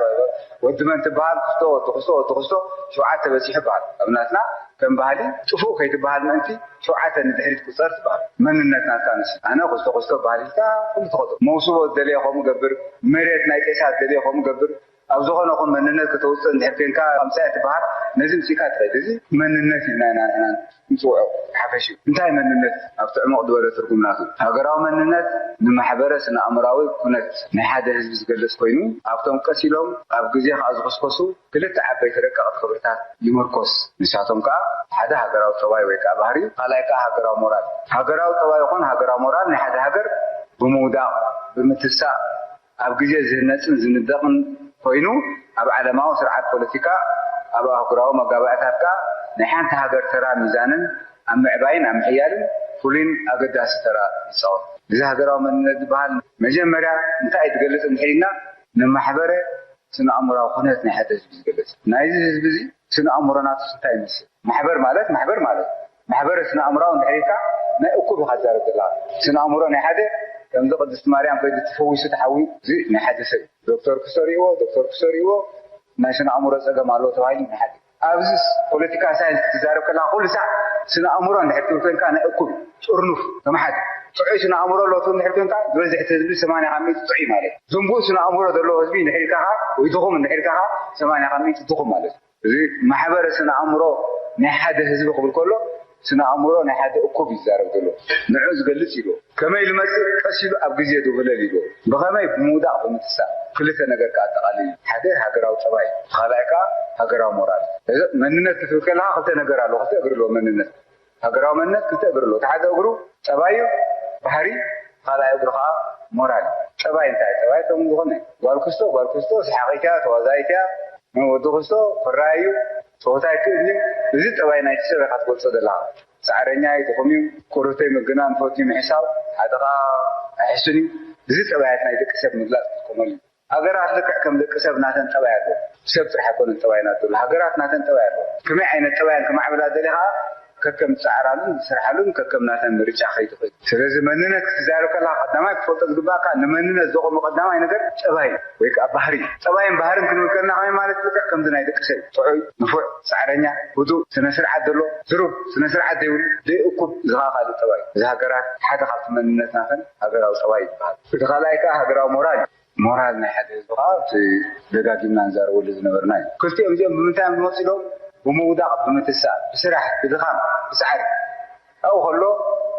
ወዲ መን ትበሃል? ክስቶ፣ ወዲ ክስቶ፣ ወዲ ክስቶ፣ ሸውዓተ በጺሑ በሃል። ኣብ ናትና ከም ባህሊ ጥፉእ ከይትበሃል ምእንቲ ሸውዓተ ንድሕሪት ቁጸር ትበሃል። መንነት ናትካ ንሱ። ኣነ ክስቶ ክስቶ በሃል ኢልካ ኩሉ ትኸዶ። መውስቦ ዝደለየ ከምኡ ገብር፣ መሬት ናይ ቄሳ ዝደለየ ከምኡ ገብር። ኣብ ዝኾነ ኹን መንነት ከተውፅእ እንድሕር ኮንካ ኣምፃእ ትበሃል። ነዚ ምፅእካ ትኸይድ። እዚ መንነት ኢልና ኢና ንሕና ንፅውዖ ሓፈሽ እዩ። እንታይ መንነት? ኣብቲ ዕሙቕ ዝበለ ትርጉም ናቱ። ሃገራዊ መንነት ንማሕበረ ስነ ኣእምራዊ ኩነት ናይ ሓደ ህዝቢ ዝገልጽ ኮይኑ፣ ኣብቶም ቀስ ኢሎም ኣብ ግዜ ከኣ ዝኹስኮሱ ክልተ ዓበይቲ ረቀቕቲ ክብርታት ይምርኮስ። ንሳቶም ከኣ ሓደ ሃገራዊ ጠባይ ወይ ከኣ ባህሪ፣ ካልኣይ ከኣ ሃገራዊ ሞራል። ሃገራዊ ጠባይ ይኹን ሃገራዊ ሞራል ናይ ሓደ ሃገር ብምውዳቕ፣ ብምትሳእ፣ ኣብ ግዜ ዝህነጽን ዝንደቕን ኮይኑ፣ ኣብ ዓለማዊ ስርዓት ፖለቲካ፣ ኣብ ኣህጉራዊ መጋባእያታት ከኣ ናይ ሓንቲ ሃገር ተራ ሚዛንን ኣብ ምዕባይን ኣብ ምሕያልን ፍሉይን ኣገዳሲ ተራ ይጻወት። እዚ ሃገራዊ መንነት ዝበሃል መጀመርያ እንታይ እዩ ዝገልጽ እንድሕር ኢልና ንማሕበረ ስነ ኣእምራዊ ኩነት ናይ ሓደ ህዝቢ ዝገልጽ። ናይዚ ህዝቢ እዚ ስነ ኣእምሮ ናቱስ እንታይ ይመስል? ማሕበር ማለት ማሕበር ማለት ማሕበረ ስነ ኣእምራዊ እንድሕር ኢልካ ናይ እኩብ ኢኻ ትዛረብ ዘለኻ። ስነ ኣእምሮ ናይ ሓደ ከምዚ ቅድስቲ ማርያም ከይዱ ተፈዊሱ ተሓውዩ እዚ ናይ ሓደ ሰብ እዩ። ዶክተር ክሰሪዎ ዶክተር ክሰሪዎ ናይ ስነ ኣእምሮ ጸገም ኣለዎ ተባሂሉ ናይ ሓደ ኣብዚ ፖለቲካ ሳይንስ ክትዛረብ ከለካ ኩሉ ሳዕ ስነ ኣእምሮ እንድሕር ትብል ኮንካ ናይ እኩብ ጥርኑፍ ከም ሓደ ጥዑይ ስነ ኣእምሮ ኣለዎ ትብል እንድሕር ኮንካ ዝበዝሕ እቲ ህዝቢ ሰማንያ ካብ ሚእቲ ጥዑይ ማለት እዩ። ዝንቡእ ስነ ኣእምሮ ዘለዎ ህዝቢ እንድሕር ኢልካ ከኣ ወይ ድኹም እንድሕር ኢልካ ከኣ ሰማንያ ካብ ሚእቲ ድኹም ማለት እዩ። እዚ ማሕበረ ስነ ኣእምሮ ናይ ሓደ ህዝቢ ክብል ከሎ ስነ ኣእምሮ ናይ ሓደ እኩብ ይዛረብ ዘሎ ንዑ ዝገልጽ ኢሉ ከመይ ዝመጽእ ቀስ ኢሉ ኣብ ግዜ ዝውህለል ኢሉ ብኸመይ ብምውዳቕ ብምትሳእ ክልተ ነገር ከኣ ኣጠቓሊሉ ሓደ ሃገራዊ ጠባይ ካልኣይ ከኣ ሃገራዊ ሞራል። እዚ መንነት ክትብል ከለኻ ክልተ ነገር ኣሎ ክልተ እግሪ ኣለዎ መንነት ሃገራዊ መንነት ክልተ እግሪ ኣለዎ። እቲ ሓደ እግሩ ጠባይ እዩ፣ ባህሪ፣ ካልኣይ እግሩ ከዓ ሞራል እዩ። ጠባይ እንታይ እዩ? ጠባይ ከም ዝኾነ ጓል ክስቶ ጓል ክስቶ ሰሓቒት እያ፣ ተዋዛኢት እያ። ወዲ ክስቶ ፈራይ እዩ፣ ፀወታ ኣይክእልን እዩ። እዚ ጠባይ ናይቲ ሰብ ኢኻ ትገልፆ ዘለኻ። ፃዕረኛ እዩ፣ ድኹም እዩ፣ ቁሩብተይ ምግናን ፈትዩ ምሕሳብ ሓደ ከዓ ኣይሕሱን እዩ። እዚ ጠባያት ናይ ደቂ ሰብ ምግላፅ ትጥቀመሉ እዩ። ሃገራት ልክዕ ከም ደቂ ሰብ ናተን ጠባይ ኣለዎ። ሰብ ጥራሕ ኣይኮነን ጠባይ ናት ዘሎ፣ ሃገራት ናተን ጠባይ ኣለዎ። ከመይ ዓይነት ጠባየን ከማዕብላ ደሊኻ ከከም ዝጸዓራሉን ዝሰርሓሉን ከከም ናተን ምርጫ ከይትኽእል። ስለዚ መንነት ክትዛረብ ከለኻ ቀዳማይ ክትፈልጦ ዝግባእካ ንመንነት ዘቑሙ ቀዳማይ ነገር ጠባይ ወይ ከኣ ባህሪ። ጠባይን ባህርን ክንብል ከለና ከመይ ማለት ልክዕ ከምዚ ናይ ደቂ ሰብ ጥዑይ፣ ንፉዕ፣ ጻዕረኛ፣ ህዱእ፣ ስነ ስርዓት ዘሎ፣ ዝሩብ፣ ስነ ስርዓት ዘይብሉ፣ ዘይእኩብ፣ እዚ ከኣ ካልእ ጠባይ። እዚ ሃገራት ሓደ ካብቲ መንነት ናተን ሃገራዊ ጠባይ ይበሃል። እቲ ካልኣይ ከኣ ሃገራዊ ሞራል እዩ። ሞራል ናይ ሓደ ህዝቢ ከዓ እቲ ደጋጊምና ንዛረበሉ ዝነበርና እዩ። ክልቲኦም እዚኦም ብምንታይ እዮም ዝመፁ ኢሎም? ብምውዳቕ፣ ብምትሳእ፣ ብስራሕ፣ ብድኻም፣ ብፃዕሪ። ኣብኡ ከሎ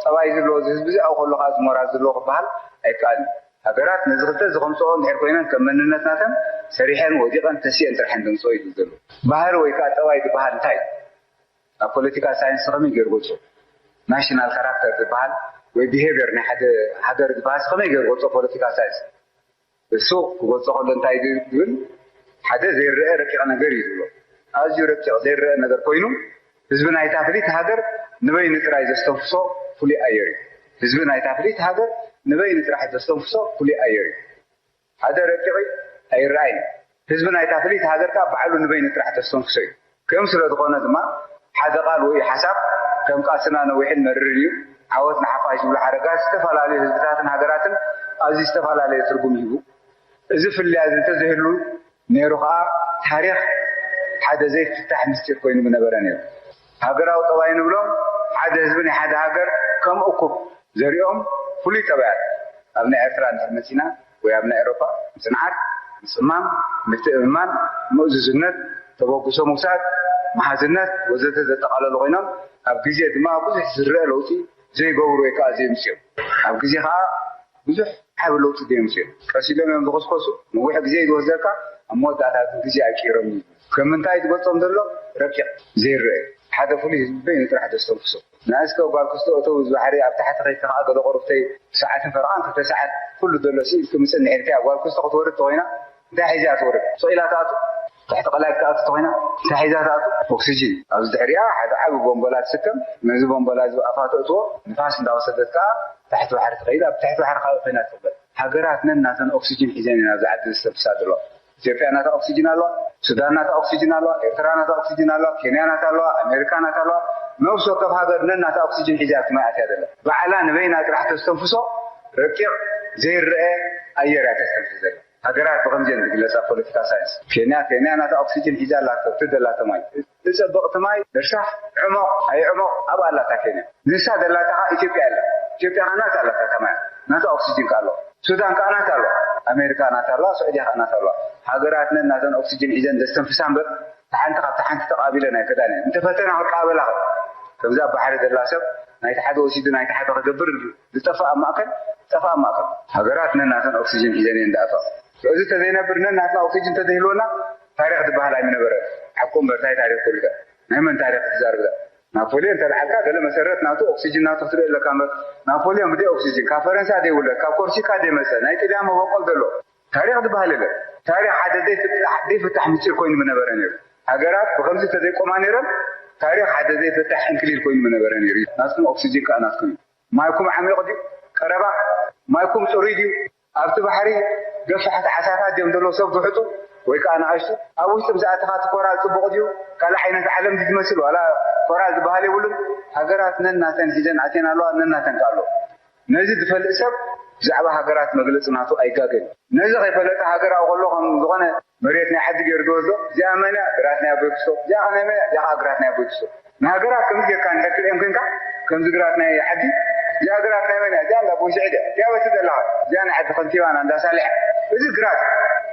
ጠባይ ዘለዎ እዚ ህዝቢ እዚ ኣብኡ ከሎ ከዓ እዚ ሞራል ዘለዎ ክበሃል ኣይከኣልን። ሃገራት ነዚ ክልተ እዚ ከምፅኦ እንድሕር ኮይነን ከም መንነት ናተን ሰሪሐን ወዲቐን ተሲአን ጥራሕ እየን ዘምፅኦ እዩ ዝብል ዘሎ። ባህሪ ወይ ከዓ ጠባይ ዝበሃል እንታይ እዩ? ኣብ ፖለቲካ ሳይንስ ከመይ ገይሩ ገልጾ? ናሽናል ካራክተር ዝበሃል ወይ ቢሄቪየር ናይ ሓደ ሃገር ዝበሃል ከመይ ገይሩ ገልጾ? ፖለቲካ ሳይንስ እሱ ክገልጾ ከሎ እንታይ ዝብል ሓደ ዘይረአ ረቂቕ ነገር እዩ ዝብሎ። ኣዝዩ ረቂቕ ዘይረአ ነገር ኮይኑ ህዝቢ ናይታ ፍልይቲ ሃገር ንበይኑ ጥራይ ዘስተንፍሶ ፍሉይ ኣየር እዩ። ህዝቢ ናይታ ፍልይቲ ሃገር ንበይኑ ጥራሕ ዘስተንፍሶ ፍሉይ ኣየር እዩ። ሓደ ረቂቕ ኣይረኣይን። ህዝቢ ናይታ ፍልይቲ ሃገር ከዓ ባዕሉ ንበይኑ ጥራሕ ዘስተንፍሶ እዩ። ከም ስለ ዝኾነ ድማ ሓደ ቃል ወይ ሓሳብ ከም ቃልስና ነዊሕን መርርን እዩ። ዓወት ንሓፋሽ ዝብሉ ሓረጋት ዝተፈላለዩ ህዝብታትን ሃገራትን ኣዝዩ ዝተፈላለየ ትርጉም ይህቡ። እዚ ፍልልያት እዚ እንተዘይህሉ ነይሩ ከዓ ታሪኽ ሓደ ዘይፍታሕ ምስጢር ኮይኑ ምነበረ ነይሩ። ሃገራዊ ጠባይ ንብሎም ሓደ ህዝቢ ናይ ሓደ ሃገር ከም እኩብ ዘሪኦም ፍሉይ ጠባያት ኣብ ናይ ኤርትራ እንድሕር መፂና ወይ ኣብ ናይ ኤሮፓ ምፅንዓት፣ ምፅማም፣ ምትእምማን፣ ምእዙዝነት፣ ተበግሶ ምውሳድ፣ መሃዝነት ወዘተ ዘጠቓለሉ ኮይኖም ኣብ ግዜ ድማ ብዙሕ ዝረአ ለውጢ ዘይገብሩ ወይ ከዓ ዘይምፅኦም ኣብ ግዜ ከዓ ብዙሕ ዓቢ ለውጢ ደየምፅኡ። ቀስ ኢሎም እዮም ዝኸስከሱ። ነዊሕ ግዜ እዩ ዝወስደካ፣ ኣብ መወዳእታ ግን ግዜ ኣይቅይሮም እዩ። ከም ምንታይ ትገልጾም ዘሎ ረቂቕ ዘይረአ ሓደ ፍሉይ ህዝቢ በይኑ ጥራሕ ዘስተንፍሶ። ንኣስከ ጓል ክስቶ እተው እዚ ባሕሪ ኣብ ታሕቲ ከይድካ ከዓ ገለ ቁሩብተይ ሰዓትን ፈረቓን ክልተ ሰዓት ኩሉ ዘሎ ስኢልኪ ምጽንሕ ኢልካ ጓል ክስቶ ክትወርድ ተኾይና እንታይ ሒዛ ትወርድ? ስቕ ኢላ ትኣቱ? ትሕቲ ቀላይ ክትኣቱ ተኾይና እንታይ ሒዛ ትኣቱ? ኦክሲጂን። ኣብዚ ድሕሪኣ ሓደ ዓቢ ቦምቦላ ትስከም። ነዚ ቦምቦላ እዚ ኣፋ ተእትዎ ንፋስ እንዳወሰደት ከዓ ታሕቲ ባሕሪ ትኸይድ፣ ኣብ ትሕቲ ባሕሪ ካልእ ኮይና ትቕበል። ሃገራት ነናተን ኦክሲጅን ሒዘን እየን ኣብዚ ዓዲ ዘስተንፍሳ ዘለዋ። ኢትዮጵያ ናታ ኦክሲጅን ኣለዋ፣ ሱዳን ናታ ኦክሲጅን ኣለዋ፣ ኤርትራ ናታ ኦክሲጅን ኣለዋ፣ ኬንያ ናታ ኣለዋ፣ ኣሜሪካ ናታ ኣለዋ። ነብሲ ወከፍ ሃገር ነናታ ኦክሲጅን ሒዛ ኣብቲ ማይ ኣትያ ዘላ። ባዕላ ንበይና ጥራሕ ተስተንፍሶ ረቂቕ ዘይረአ ኣየር እያ ተስተንፍስ ዘላ። ሃገራት ብኸምዚ እየን ዝግለጻ ፖለቲካ ሳይንስ። ኬንያ ኬንያ ናታ ኦክሲጅን ሒዛ ኣላ፣ ትደላቶ ማይ። ዝጸብቕ እቲ ማይ እርሳሕ ዕሞቕ ኣይዕሞቕ ኣብኣ ኣላታ ኬንያ። ንሳ ዘላታ ከኣ ኢትዮጵያ ኣላ። ኢትዮጵያ ከኣ ናታ ኣላታ ከማያ። ናታ ኦክሲጅን ከኣ ኣለዋ። ሱዳን ከኣ ናታ ኣለዋ። ኣሜሪካ ናታ ኣለዋ፣ ስዑድያ ከኣ ናታ ኣለዋ። ሃገራት ነናተን ኦክሲጅን ሒዘን ዘስተንፍሳ እምበር፣ እታ ሓንቲ ካብታ ሓንቲ ተቓቢለን ኣይከዳን እየን። እንተፈተና ክቃበላ ከ? ከምዛ ኣብ ባሕሪ ዘላ ሰብ ናይቲ ሓደ ወሲዱ ናይቲ ሓደ ክገብር ዝጠፍእ ኣብ ማእከል፣ ጠፍእ ኣብ ማእከል። ሃገራት ነናተን ኦክሲጅን ሒዘን እየን ዝኣትዋ። እዚ ተዘይነብር ነናትና ኦክሲጅን ተዘይህልወና ታሪኽ ዝበሃል ኣይምነበረን። ሓቁ እምበር እንታይ ታሪኽ ትብልካ? ናይ መን ታሪኽ ትዛርብካ? ናፖልዮን እንተልዓልካ ገለ መሰረት ናቱ ኦክሲጅን ናቱ ክትርኢ ኣለካ እምበር ናፖልዮን ብደይ ኦክሲጅን ካብ ፈረንሳ ደይውለድ ካብ ኮርሲካ ደይመጸ ናይ ጥልያን መበቆል ዘሎ ታሪኽ ዝበሃል የለን። ታሪኽ ሓደ ዘይፍታሕ ዘይፍታሕ ምስጢር ኮይኑ ምነበረ ነይሩ። ሃገራት ብኸምዚ ተዘይቆማ ነይረን ታሪኽ ሓደ ዘይፍታሕ ዕንክሊል ኮይኑ ምነበረ ነይሩ። ናትኩም ኦክሲጅን ከኣ ናትኩም እዩ። ማይኩም ዓሚቕ ድዩ? ቀረባ ማይኩም ጽሩይ ድዩ? ኣብቲ ባሕሪ ገፋሕቲ ዓሳታት ድዮም ዘለዉ ሰብ ዝውሕጡ ወይ ከኣ ንኣሽቱ? ኣብ ውሽጢ ምስ ኣተኻ እቲ ኮራል ጽቡቕ ድዩ? ካልእ ዓይነት ዓለም ድዩ ዝመስል? ዋላ ኮራል ዝበሃል የብሉን። ሃገራት ነናተን ሒዘን ኣትየን ኣለዋ፣ ነናተን ከኣ ኣለዋ። ነዚ ዝፈልጥ ሰብ ብዛዕባ ሃገራት መግለጺ ናቱ ኣይጋገን። ነዚ ከይፈለጠ ሃገራዊ ከሎ ከም ዝኾነ መሬት ናይ ዓዲ ገይሩ ዝወስዶ፣ እዚኣ መን እያ? ግራት ናይ ኣቦይ ክስቶ። እዚኣ ከ ናይ መን እያ? እዚኣ ከኣ ግራት ናይ ኣቦይ ክስቶ። ንሃገራት ከምዚ ጌርካ እንድሕር ትርእየን ኮንካ፣ ከምዚ ግራት ናይ ዓዲ፣ እዚኣ ግራት ናይ መን እያ? እዚኣ እንዳ ኣቦይ ስዒድ እያ። እዚኣ በቲ ዘለኻ፣ እዚኣ ናይ ዓዲ ከንቲባና እንዳ ሳልሕ። እዚ ግራት፣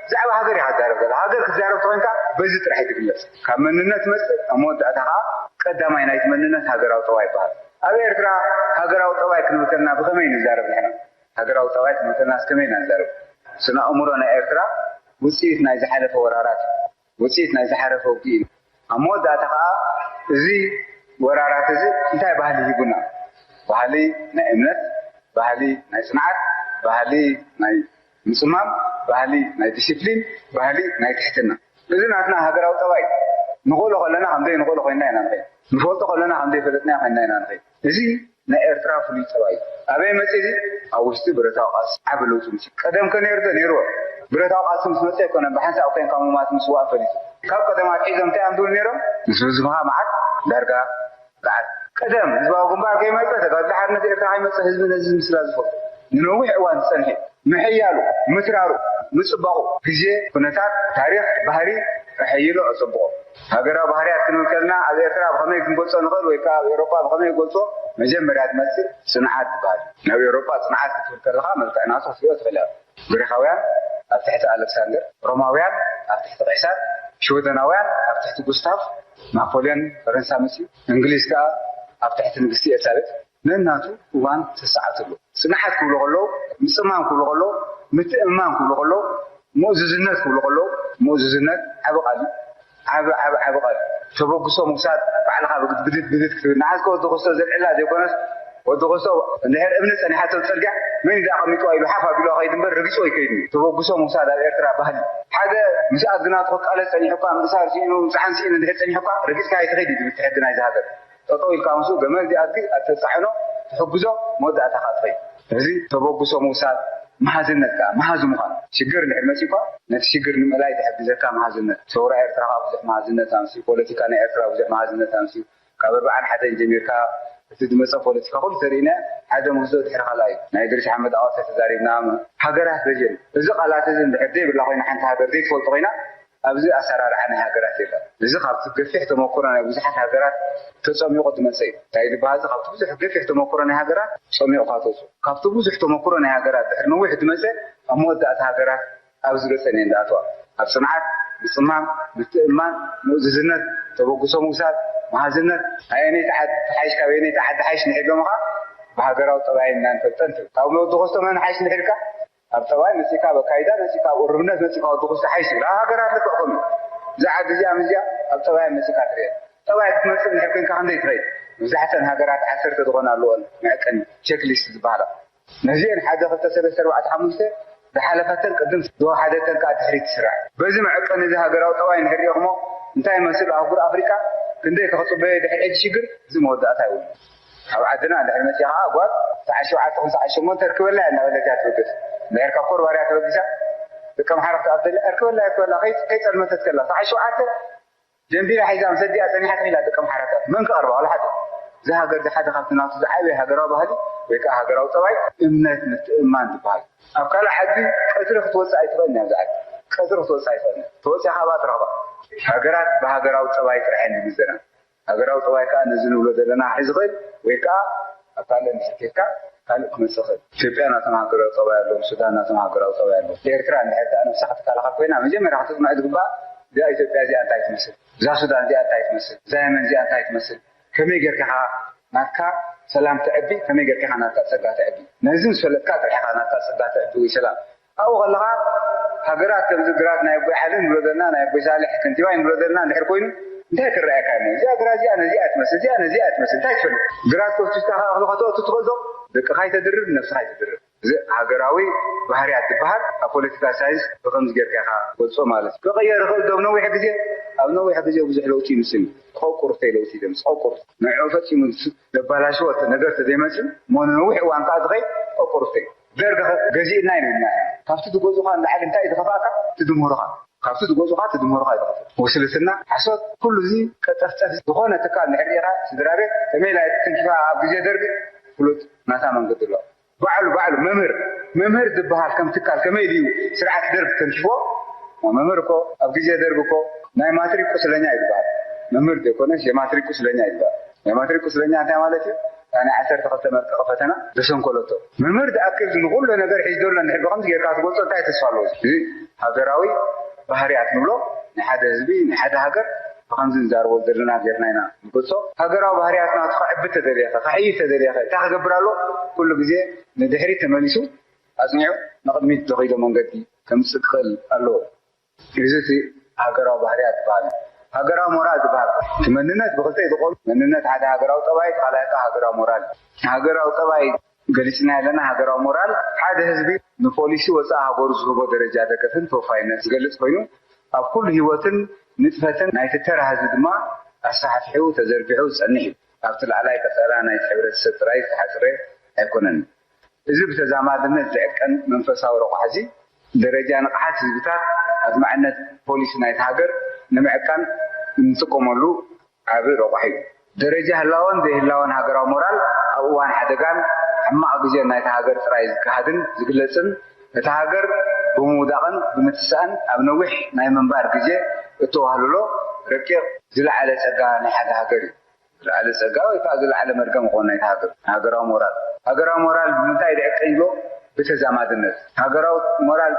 ብዛዕባ ሃገር ኢኻ ትዛረብ ዘለኻ። ሃገር ክትዛረብ ተኾይንካ በዚ ጥራሕ እዩ ዝግለጽ። ካብ መንነት ትመጽእ፣ ኣብ መወዳእታ ከኣ ቀዳማይ ናይቲ መንነት ሃገራዊ ጠባይ ይበሃል። ኣብ ኤርትራ ሃገራዊ ጠባይ ክንብል ከለና ብኸመይ ንዛረብ ንሕና? ሃገራዊ ጠባይ ክንብል ከለናስ ከመይ ኢና ንዛረብ? ስነ ኣእምሮ ናይ ኤርትራ ውጽኢት ናይ ዝሓለፈ ወራራት እዩ። ውጽኢት ናይ ዝሓለፈ ውግእ እዩ። ኣብ መወዳእታ ከኣ እዚ ወራራት እዚ እንታይ ባህሊ ሂቡና? ባህሊ ናይ እምነት፣ ባህሊ ናይ ጽንዓት፣ ባህሊ ናይ ምጽማም፣ ባህሊ ናይ ዲሲፕሊን፣ ባህሊ ናይ ትሕትና። እዚ ናትና ሃገራዊ ጠባይ እዩ። ንኽእሎ ከለና ከም ዘይንኽእሎ ኮይንና ኢና ንኸይድ። ንፈልጦ ከለና ከም ዘይፈለጥናዮ ኮይንና ኢና ንኸይድ። እዚ ናይ ኤርትራ ፍሉይ ጠባይ እዩ። ኣበይ መጺኡ እዚ? ኣብ ውሽጢ ብረታዊ ቃልሲ ዓቢ ለውጢ መጺኡ። ቀደም ከ ነይሩ ዶ? ነይርዎ። ብረታዊ ቃልሲ ምስ መጸ ኣይኮነን ብሓንሳእ ኮይንካ ምማት ምስዋእ ፈሊጡ። ካብ ቀደም ኣትሒዞም እንታይ እዮም ዝብሉ ነይሮም? ምስ ህዝብኻ መዓት ዳርጋ ገዓት። ቀደም ህዝባዊ ግንባር ከይመጸ፣ ተጋድሎ ሓርነት ኤርትራ ከይመጸ ህዝቢ ነዚ ምስላ ዝፈልጦ። ንነዊሕ እዋን ዝጸንሐ ምሕያሉ፣ ምትራሩ፣ ምጽባቑ፣ ግዜ፣ ኩነታት፣ ታሪኽ፣ ባህሪ ኣሐይሎ ኣጸብቖ። ሃገራዊ ባህርያት ክንብል ከለና ኣብ ኤርትራ ብኸመይ ክንገልጾ ንኽእል ወይ ከኣ ኣብ ኤውሮጳ ብኸመይ ይገልጾ? መጀመርያ ዝመጽእ ጽንዓት ዝበሃል እዩ። ናብ ኤውሮጳ ጽንዓት ክትብል ከለኻ መልክዕ ናቱ ክትሪኦ ትኽእል ኢኻ። ግሪኻውያን ኣብ ትሕቲ ኣለክሳንደር፣ ሮማውያን ኣብ ትሕቲ ቄሳር፣ ሽወደናውያን ኣብ ትሕቲ ጉስታፍ፣ ናፖልዮን ፈረንሳ መጺኡ፣ እንግሊዝ ከኣ ኣብ ትሕቲ ንግስቲ ኤልሳቤጥ። ነናቱ እዋን ተሰዓትሉ። ጽንዓት ክብሉ ከለዉ፣ ምጽማም ክብሉ ከለዉ፣ ምትእምማን ክብሉ ከለዉ፣ ምእዙዝነት ክብሉ ከለዉ፣ ምእዙዝነት ዓቢ ቃል እዩ። ዓብ ዓብ ዓብ ቐል ተበግሶ ምውሳድ ባዕልኻ ብግድግድት ክትብል ንዓስ ከወዲ ክስቶ ዘልዕላ ዘይኮነስ ወዲ ክስቶ እንድሕር እምኒ ጸኒሓቶ ጽርግያ መን ኢዳ ኣቐሚጥዋ ኢሉ ሓፍ ኣቢሉ ከይድ እምበር ረጊጽዎ ይከይድ እዩ። ተበግሶ ምውሳድ ኣብ ኤርትራ ባህሊ ሓደ ምስ ኣድግናቱ ክቃለስ ጸኒሑ እኳ ምእሳር ስኢኑ ምጽዓን ስኢኑ እንድሕር ጸኒሑ እኳ ረጊጽካ ኣይትኸይድ እዩ ዝብል ሕጊ ናይዚ ሃገር። ጠጠው ኢልካ ምስኡ ገመል ዚኣድጊ ኣተጻዕኖ ትሕግዞ መወዳእታ ከዓ ትኸይድ። እዚ ተበግሶ ምውሳድ መሃዝነት ከዓ መሃዙ ምዃን ሽግር እንድሕር መፂእኳ ነቲ ሽግር ንምእላይ ዝሕግዘካ መሃዝነት ሰውራ ኤርትራ ከዓ ብዙሕ መሃዝነት ኣምስዩ ፖለቲካ ናይ ኤርትራ ብዙሕ መሃዝነት ኣምስዩ ካብ ኣርባዓን ሓደን ጀሚርካ እቲ ዝመፀ ፖለቲካ ኩሉ ተሪእና ሓደ ምህዞ ድሕሪ ካልኣ እዩ ናይ ድርሽ ሓመድ ኣዋሰ ተዛሪብና ሃገራት ደጀን እዚ ቃላት እዚ እንድሕር ዘይብላ ኮይና ሓንቲ ሃገር ዘይትፈልጦ ኮይና ኣብዚ ኣሰራርዓ ናይ ሃገራት የለን። እዚ ካብቲ ገፊሕ ተመክሮ ናይ ብዙሓት ሃገራት ተፀሚቑ ዝመፀ እዩ። እንታይ ዝበሃል እዚ ካብቲ ብዙሕ ገፊሕ ተመክሮ ናይ ሃገራት ፀሚቑካ ተውፅኦ። ካብቲ ብዙሕ ተመክሮ ናይ ሃገራት ድሕሪ ነዊሕ ዝመፀ ኣብ መወዳእታ ሃገራት ኣብ ዝገፀን እየን ዝኣተዋ። ኣብ ፅንዓት፣ ምፅማም፣ ምትእምማን፣ ምእዙዝነት፣ ተበግሶ ምውሳድ፣ መሃዝነት፣ ኣየነይቲ ዓዲ ትሓይሽ ካብ ኣየነይቲ ዓዲ ሓይሽ ንሒዶምኻ ብሃገራዊ ጠባይ እናንፈልጠን ካብ መወዲ ኮስቶ መን ሓይሽ ንሒድካ ኣብ ጠባይ መፂካ፣ ኣብ ኣካይዳ መፂካ፣ ኣብ ቁርብነት መፂካ ወዲ ኩስቶ ሓይሽ ይብል። ኣብ ሃገራት ልክዕኩም እዩ። እዛ ዓዲ እዚኣ ምዚኣ ኣብ ጠባይ መፂካ ትርኤ። ጠባይ ክትመፅእ እንድሕር ኮይንካ ክንደይ ትኸይድ? መብዛሕተን ሃገራት ዓሰርተ ዝኾና ኣለዎን መዕቀኒ ቸክሊስት ዝበሃላ። ነዚአን ሓደ ክልተ ሰለስተ ኣርባዕተ ሓሙሽተ ዝሓለፈተን ቅድም ዝወሓደተን ከዓ ድሕሪት ትስራዕ። በዚ መዕቀኒ እዚ ሃገራዊ ጠባይ እንድሕር ሪኦኹሞ እንታይ ይመስል ኣህጉር ኣፍሪቃ ክንደይ ከክፅበዮ ድሕሪ ሕጂ ሽግር እዚ መወዳእታ ይብሉ። ኣብ ዓድና እንድሕር መፂኣ ከዓ ጓል ሰዓት ሸውዓተ ክሳዕ ሸሞንተ ርክበላ እያ እናበለት እያ ትበግስ። እንድሕር ካብ ኮርባርያ ተበጊሳ ደቂ ኣምሓራ ክትኣትል እርክበላ እርክበላ ከይፀልመተት ከላ ሰዓት ሸውዓተ ጀምቢራ ሒዛ ምስ ኣዲኣ ፀኒሓ ተኺላ ደቂ ኣምሓራታት መን ክቐርባ ዋላ ሓደ። እዚ ሃገር እዚ ሓደ ካብቲ ናቱ ዝዓበየ ሃገራዊ ባህሊ ወይ ከዓ ሃገራዊ ጠባይ እምነት ምትእምማን ዝበሃል። ኣብ ካልእ ዓዲ ቀትሪ ክትወፅእ ኣይትኽእልን እያ። ኣብዚ ዓዲ ቀትሪ ክትወፅእ ኣይትኽእልን። ተወፂኣ ካብኣ ትረኽባ። ሃገራት ብሃገራዊ ጠባይ ጥራሕ እየን ዝምዘና። ሃገራዊ ጠባይ ከዓ ነዚ ንብሎ ዘለና ክሕዝ ይኽእል ወይ ከዓ ኣብ ካልእ እንድሕር ከድካ ካልእ ክመፅእ ይኽእል። ኢትዮጵያ ናቶም ሃገራዊ ጠባይ ኣለዎም፣ ሱዳን ናቶም ሃገራዊ ጠባይ ኣለዎም። ኤርትራ እንድሕር ከዓ ነብሳ ክትከላኸል ኮይና መጀመርያ ክትፅንዕ ዝግባእ እዛ ኢትዮጵያ እዚኣ እንታይ ትመስል፣ እዛ ሱዳን እዚኣ እንታይ ትመስል፣ እዛ የመን እዚኣ እንታይ ትመስል፣ ከመይ ጌርካ ኢኻ ናትካ ሰላም ተዕቢ፣ ከመይ ጌርካ ኢኻ ናትካ ፀጋ ተዕቢ። ነዚ ምስ ፈለጥካ ጥራሕ ኢኻ ናትካ ፀጋ ተዕቢ ወይ ሰላም ኣብኡ ከለኻ ሃገራት ከምዚ ግራት ናይ ኣቦይ ዓሊ ንብሎ ዘለና ናይ ኣቦይ ሳልሕ ከንቲባ ንብሎ ዘለና እንድሕር ኮይኑ እንታይ ክረኣየካ እሞ እዚኣ ግራት እዚኣ ነዚኣ ትመስል እዚኣ ነዚኣ ትመስል እንታይ ትፈልጥ ግራት ከፍትሽካ እኽሊ ከተእቱ ትኽእል ዶ ደቅኻ ይተድርብ ነብስኻ ይተድርብ እዚ ሃገራዊ ባህርያት ዝበሃል ኣብ ፖለቲካ ሳይንስ ብኸምዚ ጌርካ ኢኻ ትገልጾ ማለት እዩ ክቕየር ይኽእል ዶ ኣብ ነዊሕ ግዜ ኣብ ነዊሕ ግዜ ብዙሕ ለውጢ ይምስል እዩ ቆቁርተይ ለውጢ ደምስ ቆቁር ንዕኡ ፈጺሙ ዘባላሽዎ ነገር ተዘይመጽእ እሞ ንነዊሕ እዋን ከዓ ዝኸይድ ቆቁርተይ ደርግ ገዚእና ኢና ኢልና ኢና። ካብቲ ዝገዙኻ ንላዕሊ እንታይ እዩ ዝኸፍኣካ? እቲ ድምህሩኻ። ካብቲ ዝገዙኻ እቲ ድምህሩኻ እዩ ዝኸፍእ። ውስልትና፣ ሓሶት፣ ኩሉ እዚ ቀጠፍጠፍ ዝኾነ ትካል እንድሕር ሪኢኻ ስድራ ቤት ከመይ ኢላ እያ ተተንኪፋ ኣብ ግዜ ደርግ ፍሉጥ ናታ መንገዲ ኣለዋ። ባዕሉ ባዕሉ መምህር መምህር ዝበሃል ከም ትካል ከመይ ኢሉ እዩ ስርዓት ደርግ ተንኪፍዎ? መምህር እኮ ኣብ ግዜ ደርግ እኮ ናይ ማትሪክ ቁስለኛ እዩ ዝበሃል። መምህር ዘይኮነስ የማትሪክ ቁስለኛ እዩ ዝበሃል። ናይ ማትሪክ ቁስለኛ እንታይ ማለት እዩ? እታ ናይ ዓሰርተ ክልተ መልቀቂ ፈተና ዘሰንከለቶ። መምህር ዝኣክል ንኹሉ ነገር ሒዝዶ ኣሎ እንድሕር ብኸምዚ ጌርካ ትገልጾ እንታይ ተስፋ ኣለዎ? እዚ ሃገራዊ ባህርያት ንብሎ ናይ ሓደ ህዝቢ ናይ ሓደ ሃገር ብኸምዚ ንዛረቦ ዘለና ጌርና ኢና ንገልጾ። ሃገራዊ ባህርያት ናቱ ከዕቢ ተደልየኸ፣ ከሕይል ተደልየኸ እንታይ ክገብር ኣለዎ? ኩሉ ግዜ ንድሕሪት ተመሊሱ ኣጽኒዑ ንቕድሚት ዘኺዶ መንገዲ ከምጽእ ክኽእል ኣለዎ። እዚ እቲ ሃገራዊ ባህርያት ዝበሃል እዩ። ሃገራዊ ሞራል ዝበሃል እቲ መንነት ብኽልተ እዩ ዝቖም። መንነት ሓደ ሃገራዊ ጠባይ፣ እቲ ካልኣይ ከዓ ሃገራዊ ሞራል እዩ። ሃገራዊ ጠባይ ገሊጽና ኣለና። ሃገራዊ ሞራል ሓደ ህዝቢ ንፖሊሲ ወጻኢ ሃገሩ ዝህቦ ደረጃ ደገፍን ተወፋይነት ዝገልጽ ኮይኑ ኣብ ኩሉ ህይወትን ንጥፈትን ናይቲ ተራ ህዝቢ ድማ ኣስፋሕፊሑ ተዘርጊሑ ዝጸንሕ እዩ። ኣብቲ ላዕላይ ቀጸላ ናይቲ ሕብረተሰብ ጥራይ ዝተሓጽረ ኣይኮነን። እዚ ብተዛማድነት ዝዕቀን መንፈሳዊ ረቋሒ እዚ፣ ደረጃ ንቕሓት ህዝብታት ኣድማዕነት ፖሊሲ ናይታ ሃገር ንምዕቃን እንጥቀመሉ ዓቢ ረቋሒ እዩ። ደረጃ ህላወን ዘይህላወን ሃገራዊ ሞራል ኣብ እዋን ሓደጋን ሕማቕ ግዜን ናይታ ሃገር ጥራይ ዝገሃድን ዝግለጽን እታ ሃገር ብምውዳቕን ብምትሳእን ኣብ ነዊሕ ናይ ምንባር ግዜ እተዋህልሎ ረቂቕ ዝለዓለ ጸጋ ናይ ሓደ ሃገር እዩ። ዝለዓለ ጸጋ ወይ ከዓ ዝለዓለ መርገም ይኾን ናይቲ ሃገር። ሃገራዊ ሞራል። ሃገራዊ ሞራል ብምንታይ ድዕቀን ኢሎ? ብተዛማድነት። ሃገራዊ ሞራል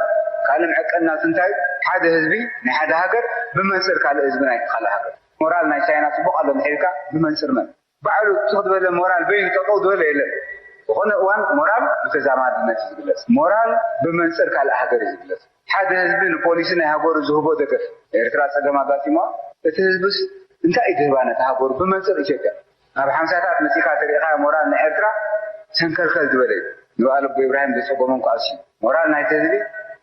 ካልእ መዕቀኒ ናቱ እንታይ እዩ? ሓደ ህዝቢ ናይ ሓደ ሃገር ብመንፅር ካልእ ህዝቢ ናይ ካልእ ሃገር። ሞራል ናይ ቻይና ፅቡቕ ኣሎ እንድሕር ኢልካ ብመንፅር መን? ባዕሉ ትኽ ዝበለ ሞራል በይኑ ጠጠው ዝበለ የለን። ዝኾነ እዋን ሞራል ብተዛማድነት እዩ ዝግለፅ። ሞራል ብመንፅር ካልእ ሃገር እዩ ዝግለፅ። ሓደ ህዝቢ ንፖሊሲ ናይ ሃገሩ ዝህቦ ደገፍ። ኤርትራ ፀገም ኣጋጢምዋ፣ እቲ ህዝብስ እንታይ እዩ ዝህባ ነታ ሃገሩ ብመንፅር ኢትዮጵያ? ኣብ ሓምሳታት መፂካ ተሪኢኻ ሞራል ናይ ኤርትራ ሰንከልከል ዝበለ እዩ። ንበዓል ኣቦ ኢብራሂም ዘፀጎሞም ክኣስዩ ሞራል ናይቲ ህዝቢ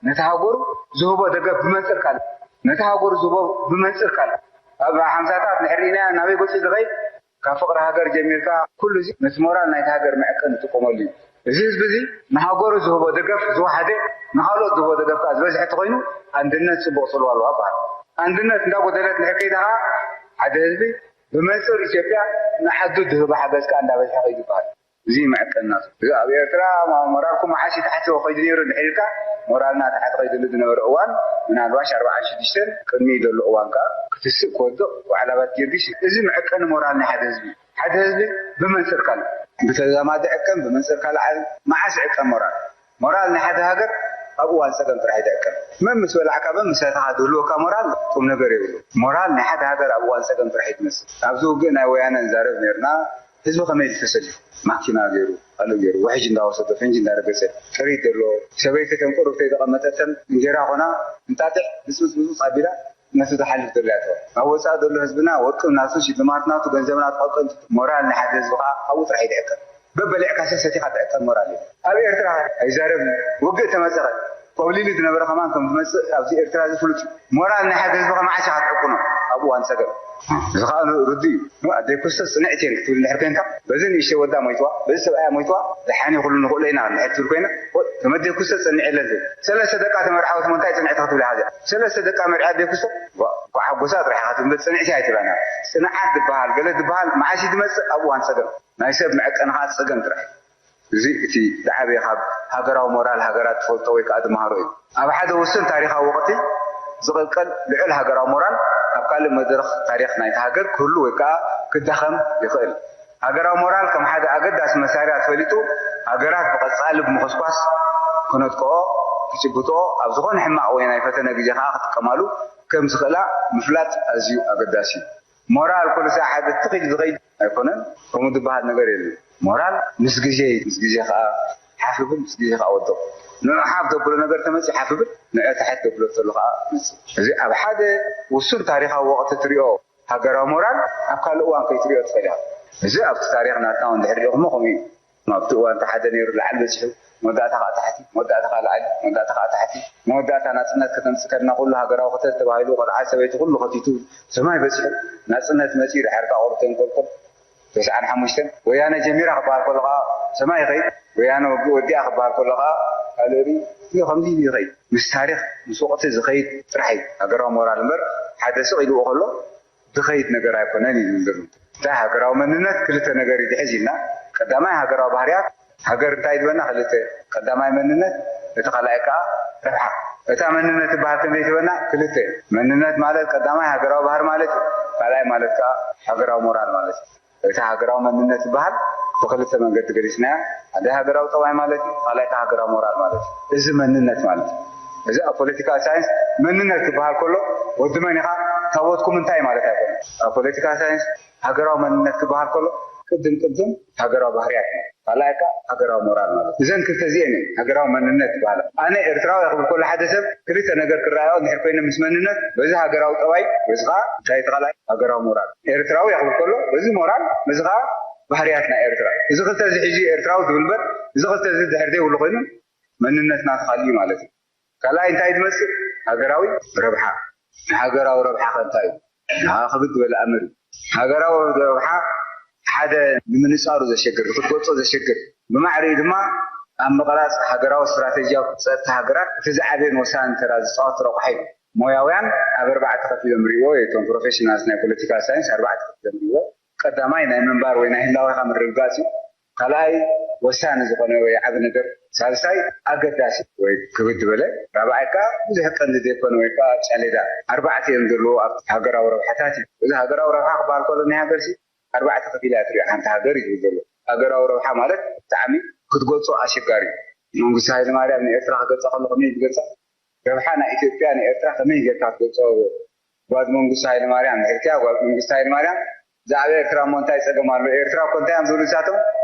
ነቲ ሃገሩ ዝህቦ ደገፍ ብመንፅር ካልእ ነቲ ሃገሩ ዝህቦ ብመንፅር ካልእ ኣብ ሓምሳታት ንሕሪእናያ ናበይ ገፁ ዝኸይድ ካብ ፍቕሪ ሃገር ጀሚርካ ኩሉ እዚ ነቲ ሞራል ናይቲ ሃገር መዕቀን ዝጥቀመሉ እዩ። እዚ ህዝቢ እዚ ንሃገሩ ዝህቦ ደገፍ ዝወሓደ ንካልኦት ዝህቦ ደገፍ ከዓ ዝበዝሐ ተኮይኑ ኣንድነት ፅቡቕ ፅልዋ ኣለዋ በሃል። ኣንድነት እንዳጎደለት ንሕር ከይዳ ከዓ ሓደ ህዝቢ ብመንፅር ኢትዮጵያ ንዓዱ ዝህቦ ሓገዝ ከዓ እንዳበዝሐ ከይዱ ይበሃል። እዚ መዕቀን ናቱ እዚ ኣብ ኤርትራ ሞራልኩም መዓስ እዩ ተሓቲዎ ከይዱ ነይሩ እንድሕር ኢልካ ሞራልና ታሕቲ ከይድሉ ዝነበረ እዋን ምናልባሽ ኣርባዓን ሽዱሽተን ቅድሚ ዘሎ እዋን ከዓ ክትስእ ክወድቕ ዋዕላባት ጊዮርጊስ እዩ። እዚ መዕቀኒ ሞራል ናይ ሓደ ህዝቢ ሓደ ህዝቢ ብመንፅር ካልእ ብተዛማዲ ዕቀን ብመንፅር ካልእ ዓለም መዓስ ዕቀን ሞራል ሞራል ናይ ሓደ ሃገር ኣብ እዋን ፀገም ጥራሕ ይትዕቀን። መን ምስ በላዕካ መን ምስ ሰተኻ ዝህልወካ ሞራል ቁም ነገር የብሉ። ሞራል ናይ ሓደ ሃገር ኣብ እዋን ፀገም ጥራሕ እዩ ዝመስል። ኣብዚ ውግእ ናይ ወያነ ንዛረብ ነርና ህዝቢ ከመይ ኢሉ ተሰሊፉ ማኪና ገይሩ ካልእ ገይሩ ውሕጅ እንዳወሰዶ ፈንጂ እንዳረገፀ ጥሪት ዘሎ ሰበይቲ ከም ቁሩብተይ ዘቐመጠተን እንጀራ ኮና እንጣጢዕ ብፅብፅብፅ ኣቢላ ነቲ ዝሓልፍ ዘሎ እያ ትብል። ኣብ ወፃኢ ዘሎ ህዝብና ወርቂ ናቱ ሽልማት ናቱ ገንዘብ ናቱ ካብ ቀንቱ ሞራል ናይ ሓደ ህዝቢ ከዓ ኣብኡ ጥራሕ ይትዕቀን። በበሊዕካ ሰሰቲኻ ትዕቀን ሞራል እዩ። ኣብ ኤርትራ ኣይዛረብን ውግእ ተመፀኸ ኮብሊሉ ዝነበረ ከማን ከም ዝመፅእ ኣብዚ ኤርትራ እዚ ፍሉጥ እዩ። ሞራል ናይ ሓደ ህዝቢ ከመዓስ ኢኻ ትዕቅኖ ኣብ እዋን ፀገም እዚ ከዓ ርዱ እዩ። ኣደይ ኩስተ ፅንዕት እየን ክትብል እንድሕር ኮይንካ በዚ ንእሽተይ ወዳ ሞይትዋ በዚ ሰብኣያ ሞይትዋ ዝሓኒ ኩሉ ንኽእሎ ኢና እንድሕር ትብል ኮይና ተመደይ ኩስተ ፀኒዐለን ትብል ሰለስተ ደቃ ተመርዓወት ሞ እንታይ ፅንዕቲ ክትብል ኢኻ እዚኣ ሰለስተ ደቃ መርዒያ ኣደይ ኩስተ ኳ ሓጎሳ ጥራሕ ኢኻ ትብል ፅንዕቲ ኣይትብላና። ፅንዓት ዝበሃል ገለ ዝበሃል መዓስ እዩ ዝመፅእ ኣብ እዋን ፀገም ናይ ሰብ መዕቀኒ ከዓ ፀገም ጥራሕ እዩ። እዚ እቲ ዝዓበየ ካብ ሃገራዊ ሞራል ሃገራት ዝፈልጦ ወይ ከዓ ዝመሃሮ እዩ። ኣብ ሓደ ውሱን ታሪኻዊ ወቕቲ ዝቕልቀል ልዑል ሃገራዊ ሞራል ኣብ ካልእ መድረኽ ታሪኽ ናይቲ ሃገር ክህሉ ወይ ከዓ ክዳኸም ይኽእል። ሃገራዊ ሞራል ከም ሓደ ኣገዳሲ መሳርያ ተፈሊጡ ሃገራት ብቐጻሊ ብምኹስኳስ ክነጥቅኦ፣ ክጭብጥኦ፣ ኣብ ዝኾነ ሕማቕ ወይ ናይ ፈተነ ግዜ ከዓ ክጥቀማሉ ከም ዝኽእላ ምፍላጥ ኣዝዩ ኣገዳሲ እዩ። ሞራል ኩሉ ሳዕ ሓደ ትኽ ኢሉ ዝኸይድ ኣይኮነን፣ ከምኡ ዝበሃል ነገር የለን። ሞራል ምስ ግዜ ምስ ግዜ ከዓ ሓፍ ይብል፣ ምስ ግዜ ከዓ ወድቕ። ንዑ ሓፍ ዘብሎ ነገር ተመፅዩ ሓፍ ይብል፣ ንዑ ታሕት ዘብሎ ተሎ ከዓ ይመፅእ። እዚ ኣብ ሓደ ውሱን ታሪኻዊ ወቕቲ ትሪኦ ሃገራዊ ሞራል ኣብ ካልእ እዋን ከይትሪኦ ትኽእል ኢኻ። እዚ ኣብቲ ታሪኽ ናትና እውን እንድሕር ሪኢኹሞ ከምኡ እዩ። ኣብቲ እዋን እቲ ሓደ ነይሩ ላዕሊ በፂሑ መወዳእታ ከዓ ታሕቲ፣ መወዳእታ ከዓ ላዕሊ፣ መወዳእታ ከዓ ታሕቲ። መወዳእታ ናፅነት ከተምፅእ ከድና ኩሉ ሃገራዊ ክተት ተባሂሉ ቆልዓ ሰበይቲ ኩሉ ከቲቱ ሰማይ በፂሑ ናፅነት መፂኡ ድሓር ከዓ ቁሩብ ተንቆልቆል ተስዓን ሓሙሽተን ወያነ ጀሚራ ክበሃል ከሎ ከዓ ሰማይ ይኸይድ፣ ወያነ ወጊ ወዲኣ ክበሃል ከሎ ከዓ ካልእ ርኢ እዩ። ከምዚ ኢሉ ይኸይድ። ምስ ታሪኽ ምስ ወቕቲ ዝኸይድ ጥራሕ እዩ ሃገራዊ ሞራል እምበር ሓደ ስቕ ኢልዎ ከሎ ዝኸይድ ነገር ኣይኮነን እዩ ዝብል ዘሎ። እንታይ ሃገራዊ መንነት ክልተ ነገር እዩ ዝሕዝ ኢልና ቀዳማይ ሃገራዊ ባህርያት ሃገር እንታይ ዝበና ክልተ ቀዳማይ መንነት እቲ ካልኣይ ከዓ ረብሓ እታ መንነት ዝበሃል ከመይ ዝበና ክልተ መንነት ማለት ቀዳማይ ሃገራዊ ባህር ማለት እዩ ካልኣይ ማለት ከዓ ሃገራዊ ሞራል ማለት እዩ እቲ ሃገራዊ መንነት ዝበሃል ብክልተ መንገዲ ገሊፅናዮ ሓደ ሃገራዊ ጠባይ ማለት እዩ ካልኣይ ከዓ ሃገራዊ ሞራል ማለት እዩ እዚ መንነት ማለት እዩ እዚ ኣብ ፖለቲካል ሳይንስ መንነት ዝበሃል ከሎ ወዲ መን ኢኻ ታቦትኩም እንታይ ማለት ኣይኮነ ኣብ ፖለቲካል ሳይንስ ሃገራዊ መንነት ዝበሃል ከሎ ቅድም ቅድም ሃገራዊ ባህርያት ማለት ካልኣይ ከዓ ሃገራዊ ሞራል ማለት እዘን ክልተ እዚአን እየን ሃገራዊ መንነት ዝበሃል ኣነ ኤርትራዊ ክብል ከሎ ሓደ ሰብ ክልተ ነገር ክረኣዮ እንድሕር ኮይነ ምስ መንነት በዚ ሃገራዊ ጠባይ በዚ ከዓ እንታይ ተኻላይ ሃገራዊ ሞራል ኤርትራዊ ክብል ከሎ በዚ ሞራል በዚ ከዓ ባህርያት ናይ ኤርትራ እዚ ክልተ እዚ ሕጂ ኤርትራዊ ዝብል በር እዚ ክልተ እዚ ድሕር ዘይብሉ ኮይኑ መንነትና ተኻልዩ ማለት እዩ ካልኣይ እንታይ ዝመፅእ ሃገራዊ ረብሓ ንሃገራዊ ረብሓ ከ እንታይ እዩ ከዓ ክብድ ዝበለ ኣምር እዩ ሃገራዊ ረብሓ ሓደ ንምንፃሩ ዘሸግር ክትገልፆ ዘሸግር ብማዕሪኡ ድማ ኣብ ምቕራፅ ሃገራዊ ስትራተጂያዊ ፀጥታ ሃገራት እቲ ዝዓበየን ወሳኒ ተራ ዝፃወት ረቑሓ እዩ ሞያውያን ኣብ ኣርባዕተ ከፊሎም ሪእዎ እቶም ፕሮፌሽናልስ ናይ ፖለቲካል ሳይንስ ኣርባዕተ ከፊሎም ሪእዎ ቀዳማይ ናይ ምንባር ወይ ናይ ህላወኻ ምርግጋፅ እዩ ካልኣይ ወሳኒ ዝኾነ ወይ ዓቢ ነገር ሳልሳይ ኣገዳሲ ወይ ክብድ ዝበለ ራብዓይ ከዓ ብዙሕ ቀንዲ ዘይኮነ ወይ ከዓ ጨሌዳ ኣርባዕተ እዮም ዘለዎ ኣብ ሃገራዊ ረብሓታት እዩ እዚ ሃገራዊ ረብሓ ክበሃል ከሎ ናይ ሃገር ሲ ኣርባዕተ ከፊላ እያ ትሪኦ ሓንቲ ሃገር እዩ ዝብል ዘሎ ሃገራዊ ረብሓ ማለት ብጣዕሚ ክትገልፆ ኣሸጋሪ እዩ መንግስቲ ሃይለማርያም ንኤርትራ ክገልፃ ከሎ ከመይ ዝገልፃ ረብሓ ናይ ኢትዮጵያ ንኤርትራ ከመይ ጌርካ ክትገልፆ ጓል መንግስቱ ሃይለማርያም ንኤርትራ ጓል መንግስቱ ሃይለማርያም ብዛዕባ ኤርትራ እሞ እንታይ ፀገም ኣሎ ኤርትራ እኮ እንታይ እዮም ዝብሉ ንሳቶም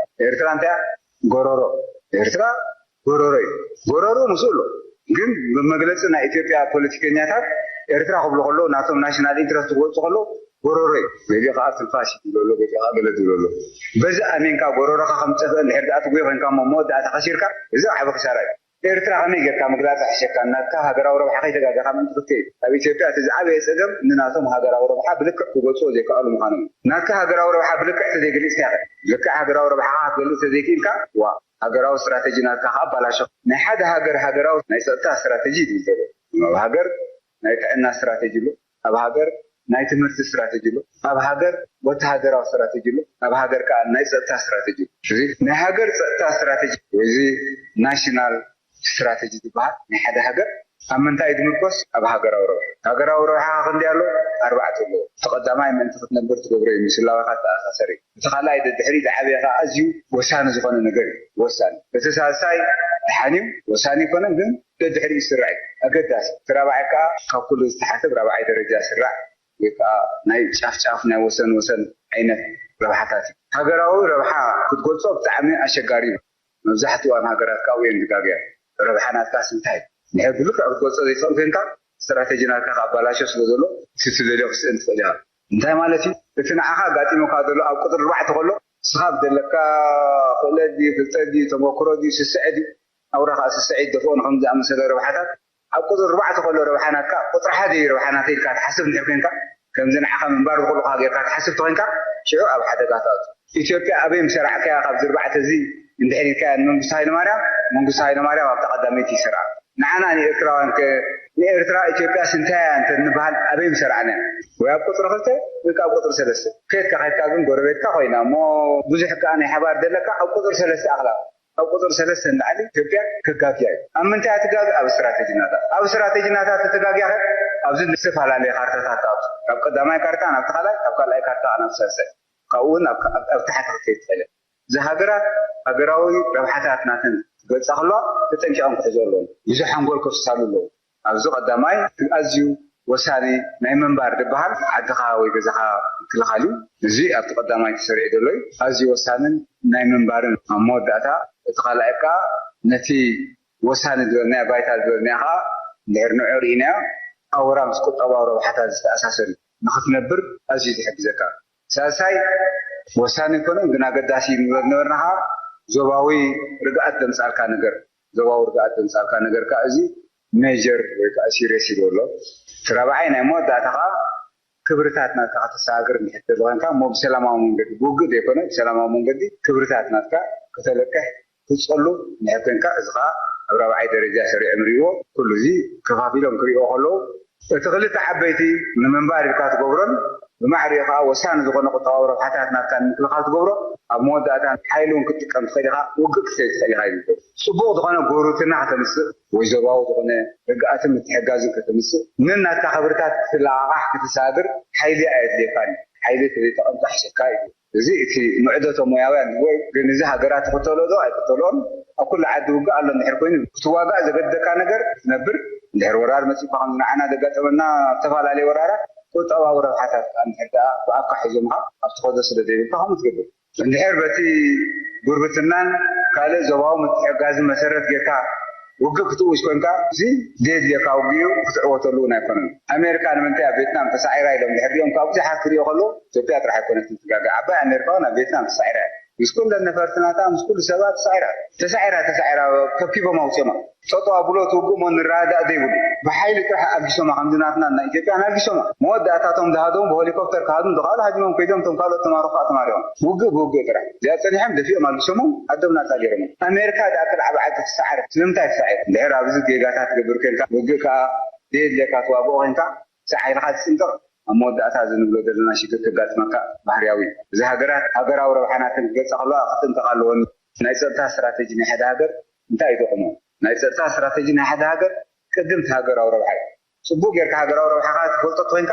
ኤርትራ እንታይ ጎሮሮ ኤርትራ ጎሮሮ እዩ ጎሮሮ ምስኡ ኣሎ ግን ብመግለፂ ናይ ኢትዮጵያ ፖለቲከኛታት ኤርትራ ክብሉ ከለዉ ናቶም ናሽናል ኢንትረስት ክገልፁ ከለዉ ጎሮሮ እዩ። ገሊኡ ከዓ ትንፋሽ እዩ ዝብሉ ኣሎ፣ ገሊኡ ከዓ ገለ ዝብሉ ኣሎ። በዚ ኣሚንካ ጎሮሮኻ ከም ዝጠፍአ እንድሕር ደኣ ትጉሂ ኮይንካ እሞ መወዳእታ ከሲርካ፣ እዚ ዓቢ ክሳራ እዩ። ኤርትራ ከመይ ጌርካ ምግላፅ ይሕሸካ? ናትካ ሃገራዊ ረብሓ ከይተጋገኻ ምእንቲ ክትከይድ። ኣብ ኢትዮጵያ እቲ ዝዓበየ ፀገም ንናቶም ሃገራዊ ረብሓ ብልክዕ ክገልፅዎ ዘይከኣሉ ምዃኖም እዩ። ናትካ ሃገራዊ ረብሓ ብልክዕ ተዘይገሊፅካ ኢኻ። ብልክዕ ሃገራዊ ረብሓኻ ክትገልፅ ተዘይክኢልካ፣ ዋ፣ ሃገራዊ ስትራተጂ ናትካ ከዓ ኣባላሸ። ናይ ሓደ ሃገር ሃገራዊ ናይ ፀጥታ ስትራተጂ እዩ ዝብል ዘሎ። ኣብ ሃገር ናይ ጥዕና ስትራተጂ ኣሎ፣ ኣብ ሃገር ናይ ትምህርቲ ስትራተጂ ኣሎ፣ ኣብ ሃገር ወተሃደራዊ ስትራተጂ ኣሎ፣ ኣብ ሃገር ከዓ ናይ ፀጥታ ስትራተጂ ኣሎ። እዚ ናይ ሃገር ፀጥታ ስትራተጂ ወይ እዚ ናሽናል ስትራተጂ ዝበሃል ናይ ሓደ ሃገር ኣብ ምንታይ እዩ ዝምርኮስ? ኣብ ሃገራዊ ረብሓ። ሃገራዊ ረብሓ ክንደይ ኣሎ? ኣርባዕተ ኣለዎ። እቲ ቀዳማይ ምእንቲ ክትነብር ትገብሮ እዩ፣ ምስ ህላወኻ ዝተኣሳሰረ እዩ። እቲ ካልኣይ ደድሕሪ ዝዓበየ ከዓ ኣዝዩ ወሳኒ ዝኾነ ነገር እዩ። ወሳኒ። እቲ ሳልሳይ ድሓን እዩ፣ ወሳኒ ኣይኮነን፣ ግን ደድሕሪኡ ዝስራዕ እዩ። ኣገዳሲ። እቲ ራብዓይ ከዓ ካብ ኩሉ ዝተሓሰብ ራብዓይ ደረጃ ዝስራዕ ወይ ከዓ ናይ ጫፍ ጫፍ ናይ ወሰን ወሰን ዓይነት ረብሓታት እዩ። ሃገራዊ ረብሓ ክትገልጾ ብጣዕሚ ኣሸጋሪ እዩ። መብዛሕትኡ እዋን ሃገራት ካብኡ እየን ዝጋገያ። ረብሓ ናትካስ እንታይ? እንድሕር ብልክዕ ክትገልጾ ዘይትኽእል ኮይንካ ስትራተጂ ናትካ ክኣባላሾ ስለ ዘሎ እቲ ትደልዮ ክስእን ትኽእል ኢኻ። እንታይ ማለት እዩ? እቲ ንዓኻ ኣጋጢሙካ ዘሎ ኣብ ቁፅሪ ኣርባዕተ ከሎ ንስኻ ብዘለካ ክእለት ድዩ ፍልጠት ድዩ ተመክሮ ድዩ ስስዐ ድዩ ኣውራ ከዓ ስስዐ ይደፍኦ ንከም ዝኣመሰለ ረብሓታት ኣብ ቁፅሪ ኣርባዕተ ከሎ ረብሓ ናትካ ቁፅሪ ሓደ እዩ ረብሓ ናተይ ኢልካ ትሓስብ እንድሕር ኮይንካ ከምዚ ንዓኻ ምንባር ዝኽእሉኻ ጌርካ ትሓስብ ተኮይንካ ሽዑ ኣብ ሓደጋ ትኣቱ። ኢትዮጵያ ኣበይ ምሰራዕካያ ካብዚ ኣርባዕተ እዚ እንድሕር ኢልካያ ንመንግስቱ ሃይለማርያም መንግስቱ ሃይለማርያም ኣብታ ቀዳመይቲ ይሰርዓ። ንዓና ንኤርትራውያን ከ ንኤርትራ ኢትዮጵያስ እንታይ እያ እንተ ንበሃል ኣበይ ምሰራዕናያ? ወይ ኣብ ቁፅሪ ክልተ ወይ ከዓ ኣብ ቁፅሪ ሰለስተ ከድካ ከድካ ግን ጎረቤትካ ኮይና እሞ ብዙሕ ከዓ ናይ ሓባር ዘለካ ኣብ ቁፅሪ ሰለስተ ኣኽላ ካብ ቁፅሪ ሰለስተ ንላዕሊ ኢትዮጵያ ክጋግያ እዩ። ኣብ ምንታይ እያ ትጋገ? ኣብ ስትራተጂ ናታ። ኣብ ስትራተጂ ናታ ተተጋግያ ከ ኣብዚ ዝተፈላለየ ካርታታት ትኣቱ። ካብ ቀዳማይ ካርታ ናብ ካልኣይ፣ ካብ ካልኣይ ካርታ ናብ ሳልሳይ፣ ካብኡ እውን ኣብ ኣብ ታሕቲ ክትከይድ ትኽእል እያ። እዚ ሃገራት ሃገራዊ ረብሓታት ናተን ክገልፃ ከለዋ ተጠንቂቐን ክሕዝኦ ኣለወን። ብዙሕ ሓንጎል ከፍስሳሉ ኣለዎ። ኣብዚ ቀዳማይ እቲ ኣዝዩ ወሳኒ ናይ ምንባር ዝበሃል ዓድኻ ወይ ገዛኻ ምክልኻል እዩ። እዚ ኣብቲ ቀዳማይ ተሰሪዑ ዘሎ እዩ። ኣዝዩ ወሳንን ናይ ምንባርን ኣብ መወዳእታ እቲ ካልኣይ ከዓ ነቲ ወሳኒ ዝበልናዮ ባይታ ዝበልናዮ ከዓ እንድሕር ንዑ ርኢናዮ ኣውራ ምስ ቁጠባዊ ረብሓታት ዝተኣሳሰር እዩ። ንክትነብር ኣዝዩ ዝሕግዘካ። ሳልሳይ ወሳኒ ኣይኮነን ግን ኣገዳሲ እዩ ንብሎ ዝነበርና ከዓ ዞባዊ ርግኣት ዘምፃልካ ነገር ዞባዊ ርግኣት ዘምፃልካ ነገር ከዓ እዚ ሜጀር ወይ ከዓ ሲሪየስ ኢሉ ኣሎ። እቲ ራብዓይ ናይ መወዳእታ ከዓ ክብርታት ናትካ ከተሰጋግር እንድሕር ትደሊ ኮይንካ እሞ ብሰላማዊ መንገዲ ብውግእ ዘይኮነ ብሰላማዊ መንገዲ ክብርታት ናትካ ከተለቅሕ ትፀሉ እንድሕር ኮይንካ እዚ ከዓ ኣብ ራብዓይ ደረጃ ሰሪዖም ይሪእዎ። ኩሉ እዚ ከፋፊሎም ክሪእዎ ከለዉ እቲ ክልተ ዓበይቲ ንምንባር ኢልካ ትገብሮን ብማዕሪኡ ከዓ ወሳኒ ዝኾነ ቁጠባዊ ረብሓታት ናትካ ንምክልኻል ትገብሮ ኣብ መወዳእታ ሓይሊ እውን ክትጥቀም ትኽእል ኢኻ ውግእ ክትሰይ ትኽእል ኢኻ ይብል። ፅቡቕ ዝኾነ ጎርብትና ከተምፅእ ወይ ዞባዊ ዝኾነ ርግኣትን ምትሕጋዝን ከተምፅእ ምን ናትካ ክብርታት ክትለቓቓሕ ክትሳግር ሓይሊ ኣየድልየካን እዩ። ሓይሊ ተዘይጠቐምካ ሕሸካ እዩ። እዚ እቲ ምዕዶቶ ሞያውያን ዝብዎ እዩ። ግን እዚ ሃገራት ይኽተሎ ዶ ኣይክተልኦን ኣብ ኩሉ ዓዲ ውግእ ኣሎ እንድሕር ኮይኑ ክትዋጋእ ዘገድደካ ነገር ክትነብር እንድሕር ወራር መፂእኳ ከምዚ ንዓና ዘጋጠመና ዝተፈላለየ ወራራት ቁጠባዊ ረብሓታት ከዓ እንድሕር ደኣ ብኣፍካ ሒዞምካ ኣብ ትኸዶ ስለ ዘይብልካ ከምኡ ትገብር። እንድሕር በቲ ጉርብትናን ካልእ ዞባዊ ምትሕግጋዝን መሰረት ጌርካ ውግእ ክትእውጅ ኮንካ እዚ ዘየድልየካ ውግእ እዩ ክትዕወተሉ እውን ኣይኮነን። ኣሜሪካ ንምንታይ ኣብ ቬትናም ተሳዒራ ኢሎም ድሕር ሪኦም ከዓ ብዙሓት ክሪኦ ከለዉ ኢትዮጵያ ጥራሕ ኣይኮነትን ትጋገ ዓባይ ኣሜሪካ እውን ኣብ ቬትናም ተሳዒራ እያ። ምስ ኩለን ነፈርቲ ናታ ምስ ኩሉ ሰባ ተሳዒራ ተሳዒራ ተሳዒራ ከብኪቦም ኣውፅኦማ። ጠጠው ኣብሎ ትውግእሞ ንረዳእ ዘይብሉ ብሓይሊ ጥራሕ ኣልጊሶማ ከምዚ ናትና እና ኢትዮጵያን ኣልጊሶማ መወዳእታቶም ዝሃደሙ ብሄሊኮፕተር ክሃዱም ዝኽኣሉ ሃዲሞም ከይዶም እቶም ካልኦት ተማሮ ከዓ ተማሪቖም ውግእ ብውግእ ጥራሕ እዚኣ ፀኒሖም ደፊኦም ኣልጊሶሞም ዓዶም ናፃ ገይሮም ኣሜሪካ ዝኣክል ዓብ ዓዲ ትሰዓር ስለምንታይ ትሰዓር እንድሕር ኣብዚ ጌጋታት ትገብር ኮንካ ውግእ ከዓ ዘየድልየካ ትዋግኦ ኮንካ ሳዕ ኢልካ ትፅንቅቕ ኣብ መወዳእታ እዚ ንብሎ ዘለና ሽግር ከጋጥመካ ባህርያዊ እዩ። እዚ ሃገራት ሃገራዊ ረብሓ ናተን ክገልፃ ከለዋ ክጥንቀቓ ኣለወን። ናይ ፀጥታ ስትራተጂ ናይ ሓደ ሃገር እንታይ ይጠቕሞ? ናይ ፀጥታ ስትራተጂ ናይ ሓደ ሃገር ቅድም እቲ ሃገራዊ ረብሓ እዩ። ፅቡቕ ጌርካ ሃገራዊ ረብሓኻ ትፈልጦ ተኮይንካ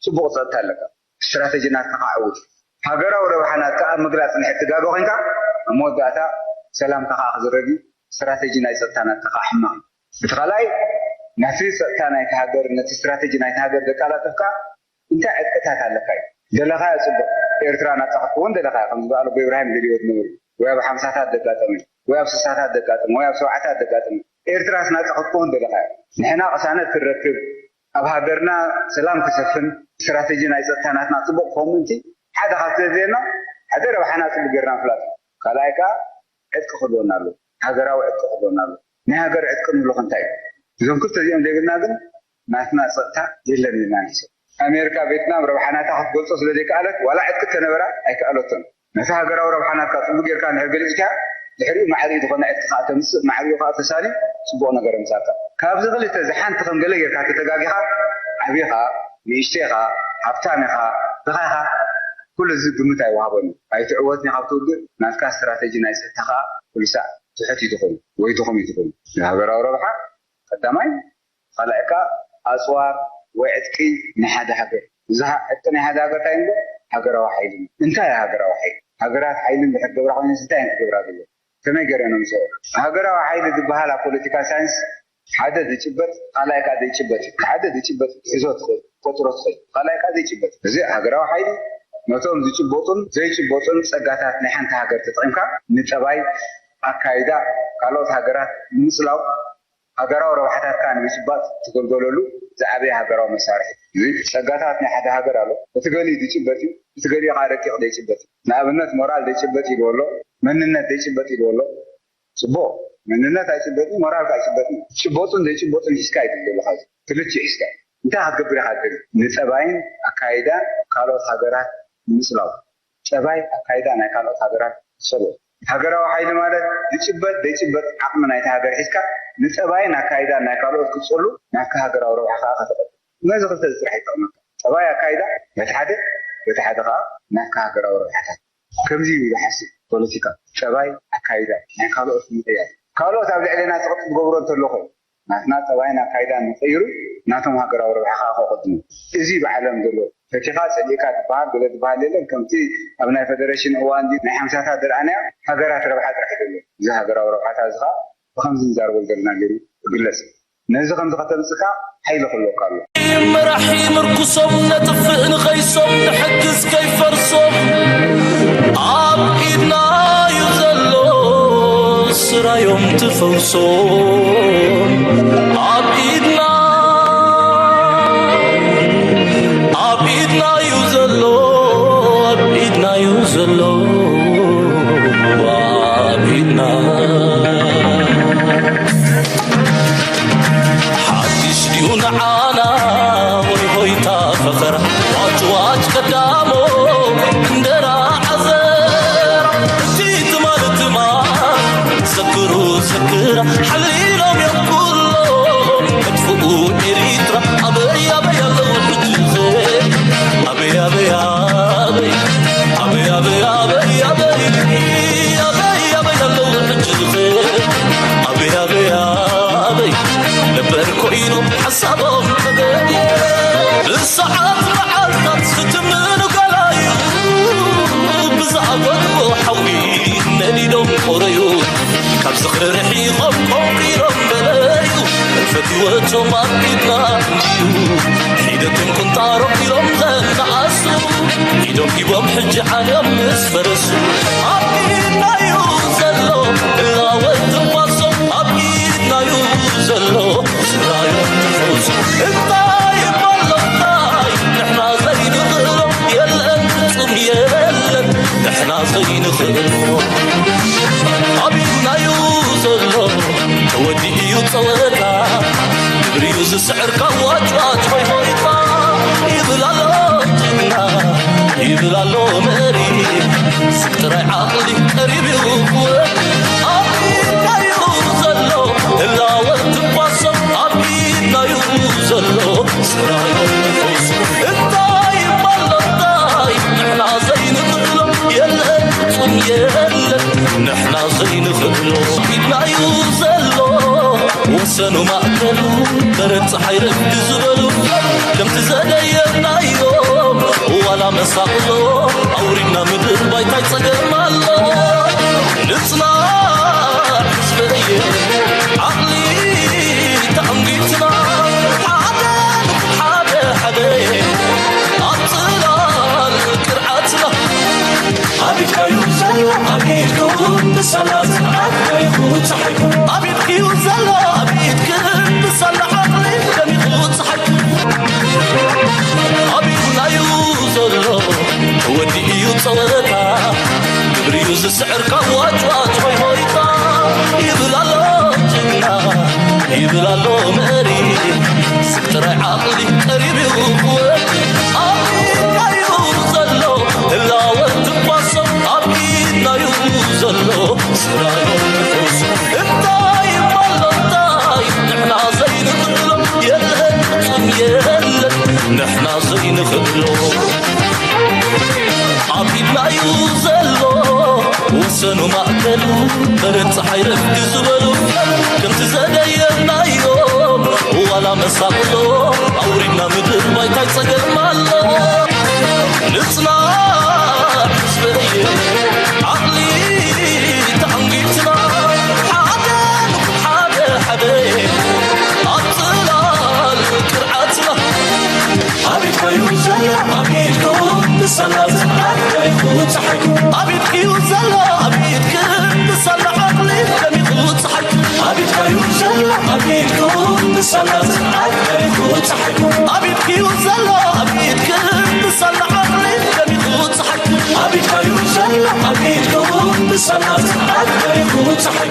ፅቡቕ ፀጥታ ኣለካ። ስትራተጂ ናትካ ከዓ ዕውት እዩ። ሃገራዊ ረብሓ ናትካ ኣብ ምግላፅ እንድሕር ትጋገ ኮይንካ ኣብ መወዳእታ ሰላምካ ከዓ ክዝረግ እዩ። ስትራተጂ ናይ ፀጥታ ናትካ ከዓ ሕማቕ እዩ። እቲ ካልኣይ ነቲ ፀጥታ ናይቲ ሃገር ነቲ ስትራተጂ ናይቲ ሃገር ዘቀላጥፍካ እንታይ ዕጥቅታት ኣለካ እዩ ደለኻዮ ፅቡቅ ኤርትራ ናፃ ክትከውን ደለኻዮ ከም ዝበኣሉ ጎ ኢብራሂም ደልዮ ዝነበሩ ወይ ኣብ ሓምሳታት ዘጋጠመ ወይ ኣብ ስሳታት ዘጋጠመ ወይ ኣብ ሰብዓታት ዘጋጠመ ኤርትራስ ናፃ ክትከውን ደለኻዮ ንሕና ቅሳነት ክንረክብ ኣብ ሃገርና ሰላም ክሰፍን፣ ስትራተጂ ናይ ጸጥታ ናትና ጽቡቕ ክኸውን ምእንቲ ሓደ ካብ ስለዘየና፣ ሓደ ረብሓና ጽቡቕ ጌርና ምፍላጥ፣ ካልኣይ ከኣ ዕጥቂ ክህልወና ኣለዎ። ሃገራዊ ዕጥቂ ክህልወና ኣለዎ። ናይ ሃገር ዕጥቂ ንብሎ እንታይ እዩ? እዞም ክልተ እዚኦም ዘይብልና ግን ናትና ጸጥታ የለን ኢልና ንሕሰብ። ኣሜሪካ ቬትናም ረብሓ ናታ ክትገልጾ ስለ ዘይከኣለት፣ ዋላ ዕጥቂ ተነበራ ኣይከኣለቶን። ነቲ ሃገራዊ ረብሓ ናትካ ጽቡቕ ጌርካ እንድሕር ገሊጽካዮ፣ ድሕሪኡ ማዕሪኡ ዝኾነ ዕጥቂ ከኣ ተምጽእ፣ ማዕሪኡ ከኣ ተሳልዩ ጽቡቕ ነገር የምጻእካ። ካብዚ ክልተ እዚ ሓንቲ ከም ገለ ጌርካ ተተጋጊኻ፣ ዓቢኻ፣ ንእሽተይኻ፣ ሃብታም ኢኻ፣ ድኻ ኢኻ፣ ኩሉ እዚ ግምት ኣይወሃቦን እዩ። ኣይትዕወትን ኢኻ ኣብቲ ውግእ፣ ናትካ ስትራተጂ ናይ ጸጥታ ከኣ ኩሉ ሳዕ ትሑት እዩ ትኾን ወይ ድኹም እዩ ትኾን። ንሃገራዊ ረብሓ ቀዳማይ፣ ካልኣይ ከኣ ኣጽዋር ወይ ዕጥቂ ናይ ሓደ ሃገር። እዚ ሃ-፣ ዕጥቂ ናይ ሓደ ሃገር እንታይ እምበር ሃገራዊ ሓይሊ እዩ። እንታይ እዩ ሃገራዊ ሓይሊ? ሃገራት ሓይሊ እንድሕር ክገብራ ኮይነን እንታይ እየን ክገብራ ዘለዋ? ከመይ ገይረን እምስኦ? ሃገራዊ ሓይሊ ዝበሃል ኣብ ፖለቲካል ሳይንስ ሓደ ዝጭበጥ፣ ካልኣይ ከኣ ዘይጭበጥ እዩ። ሓደ ዝጭበጥ ክትሕዞ ትኽእል፣ ክትቆጽሮ ትኽእል። ካልኣይ ከኣ ዘይጭበጥ። እዚ ሃገራዊ ሓይሊ ነቶም ዝጭበጡን ዘይጭበጡን ጸጋታት ናይ ሓንቲ ሃገር ተጠቒምካ ንጠባይ፣ ኣካይዳ፣ ካልኦት ሃገራት ንምጽላው፣ ሃገራዊ ረብሓታትካ ንምጭባጥ ትገልገለሉ ዝዓበየ ሃገራዊ መሳርሒ። እዚ ጸጋታት ናይ ሓደ ሃገር ኣሎ። እቲ ገሊኡ ዝጭበጥ እዩ፣ እቲ ገሊኡ ከኣ ረቂቕ ዘይጭበጥ እዩ። ንኣብነት ሞራል ዘይጭበጥ ኢልዎ ኣሎ፣ መንነት ዘይጭበጥ ኢልዎ ኣሎ። ጽቡቕ፣ መንነት ኣይጭበጥን፣ ሞራል ከኣ ኣይጭበጥን። ዝጭበጡን ዘይጭበጡን ሒዝካ እዩ ዘለኻ፣ ክልቲኡ ሒዝካ። እንታይ ክትገብር ኢኻ ትደሊ? ንጠባይን ኣካይዳን ካልኦት ሃገራት ንምጽላው። ጠባይ ኣካይዳ ናይ ካልኦት ሃገራት ትጸልኦ። ሃገራዊ ሓይሊ ማለት ዝጭበጥ ዘይጭበጥ ዓቕሚ ናይታ ሃገር ሒዝካ ንጠባይን ኣካይዳን ናይ ካልኦት ክትጸሉ ናትካ ሃገራዊ ረብሓ ከኣ ከተቐድም። ነዚ ክልተ እዚ ጥራሕ ይጠቕመካ። ጠባይ ኣካይዳ በቲ ሓደ፣ በቲ ሓደ ከኣ ናትካ ሃገራዊ ረብሓታት። ከምዚ እዩ ዝሓስብ ፖለቲካ። ጠባይ ኣካይዳ ናይ ካልኦት ንምቕያር። ካልኦት ኣብ ልዕሌና ጸቕጢ ዝገብሩ እንተሎ ኾይኑ ናትና ጠባይን ኣካይዳን ንቐይሩ ናቶም ሃገራዊ ረብሓ ከኣ ከቐድሙ። እዚ ብዓለም ዘሎ ፈቲኻ ጸሊእካ ዝበሃል ገለ ዝበሃል የለን። ከምቲ ኣብ ናይ ፈደረሽን እዋን ናይ ሓምሳታት ዝረኣናዮ ሃገራት ረብሓ ጥራሕ እዩ ዘሎ። እዚ ሃገራዊ ረብሓታት እዚ ከኣ ብኸምዚ ንዛረበሉ ዘለና ገይሩ ክግለጽ። ነዚ ከምዚ ከተምጽእ ከኣ ሓይሊ ክህልወካ ኣለዎ። መራሒ ምርኩሶም ነጥፍእ ንኸይሶም ንሕግዝ ከይፈርሶም ኣብ ኢድና እዩ ዘሎ ስራዮም ትፈውሶም ኣብ ኢድና ኣብ ኢድና እዩ ዘሎ ኣብ ኢድና እዩ ዘሎ ኣብ ኢድና ሓድሽ ድዩ ንዓና ወይ ሆይታ ፈኸራ ዋጭ ዋጭ ቀዳሞ እንደራ ዓዘራ እቲ ትማል ትማል ዘክሩ ዘክራ ሓሊሎም እዮም ኩሎም መጥፍኡ ኤሪትራ ኣበይ ኣበይ ኣለዉ ሕጂ ኸ ኣበይ ኣበይ ኣበይ ኣበይ ኣበይ ኣበይ ኣበይ ኣበይ ኣበይ ኣለዉ ሕጂ ኸ ኣበይ ኣበይ ኣበይ ነበር ኮይኑ ሓሳቦም ተገድየ ብሰዓት መዓልታት ዝትምኑ ገላዩ ብዝኣጎድዎ ሓዊ ነዲዶም ቆረዩ ካብ ዝኽሪ ርሒቖም ቆንቂሮም ገለዩ ፈትወቶም ኣብ ኢድና እንድዩ ሒደቶም ቁንጣሮም ኢሎም ዘነኣሱ ኢዶም ሂቦም ሕጂ ዓለም ምስ ፈረሱ ኣብ ኢድናዩ ዘሎ እላወት ትንፋሶም ኣብ ኢድናዩ ዘሎ ስራዮም ትፈውሱ እንታይ እሞ ኣሎ እንታይ ንሕና ዘይንኽእሎ የለን ፍጹም የለን ንሕና ዘይንኽእሎ ኣብ ኢድናዩ ዘሎ ተወዲኡ እዩ ጸወታ ግብሪዩ ዝስዕር ካብ ዋጭዋጭ ሆይ ሆይታ ይብል ኣሎ ጅግና ይብል ኣሎ መሪ ስቅ ጥራይ ዓቕሊ ቀሪብ እዩ ክወድ ኣብ ኢድናዩ ዘሎ ህላወ ትንፋሶም ኣብ ኢድናዩ ዘሎ ስራዮ ትፈውሱ እንታይ እሞ ኣሎ እንታይ ንሕና ዘይንኽእሎ የለን ፍጹም የለን ንሕና ዘይንኽእሎ ኢድናዩ ዘሎ ወሰኑ ማእከሉ በረድ ፀሓይ ረፍዲ ዝበሉ ከምቲ ዘደየናዮም ዋላ መሳቕሎ ኣውሪድና ምድር ባይታይ ፀገም ኣሎ ንፅናዕ ህዝበየ ዓቕሊ ተኣንጊትና ሓደ ሓደ ሓደ ኣብ ፅላል ቅርዓትና ኣብ ኢድካዩ ዘሎ ኣብ ኢድኩም ብሰላ ዝዓበይኩ ፀሓይኩ ኣብ ኢድክዩ ዘሎ ኣብ ኢድክን ብሰላ ዓቕሊ ደሚቑ ፀሓይኩ ጸወታ ግብሪዩ ዝስዕር ካብ ዋጭዋጭ ሆይ ሆይታ ይብል ኣሎ ጅግና ይብል ኣሎ መሪ። ስብ ጥራይ ዓቕሊ ቀሪብዩ ክወድ ኣብ ኢድናዩ ዘሎ ህላወ ትኳሶ ኣብ ኢድናዩ ዘሎ ስራዮ ንኹስ እንታይ ይባሎ እንታይ ንሕና ዘይንኽእሎ የለን ፍጹም የለን ንሕና ዘይንኽእሎ። ኣብ ኢድናዩ ዘሎ ወሰኑ ማእከሉ በረድ ጸሓይ ረፍዲ ዝበሉ ከምቲ ዘደየናዮ ዋላ መሳቕሎ ኣውሪድና ምድር ባይታይ ጸገም ኣሎ። ንጽናዕ ህዝበይ ዓቕሊ ተዓንጊትና ሓደ ንኹን ሓደ ሓደ ኣብ ጽላል ቅርዓትና ኣቤት ኮይኑ ዘሎ ኣቤት ኮይኑ ንሰላ ዝዓት ኮይኑ ጸሓይ ኣቤት እዩ ዘሎ ኣቤት ክንዲ ሰላ ዓቕሊ ደሚቑ ጸሓይ ኣቤት ኮይኑ ዘሎ ኣቤት ኮይኑ ንሰላ ዝዓት ኮይኑ ጸሓይ ኣቤት እዩ ዘሎ ኣቤት ክንዲ ሰላ ዓቕሊ ደሚቑ ጸሓይ ኣቤት ኮይኑ ዘሎ ኣቤት ኮይኑ ንሰላ ዝዓት ኮይኑ ጸሓይ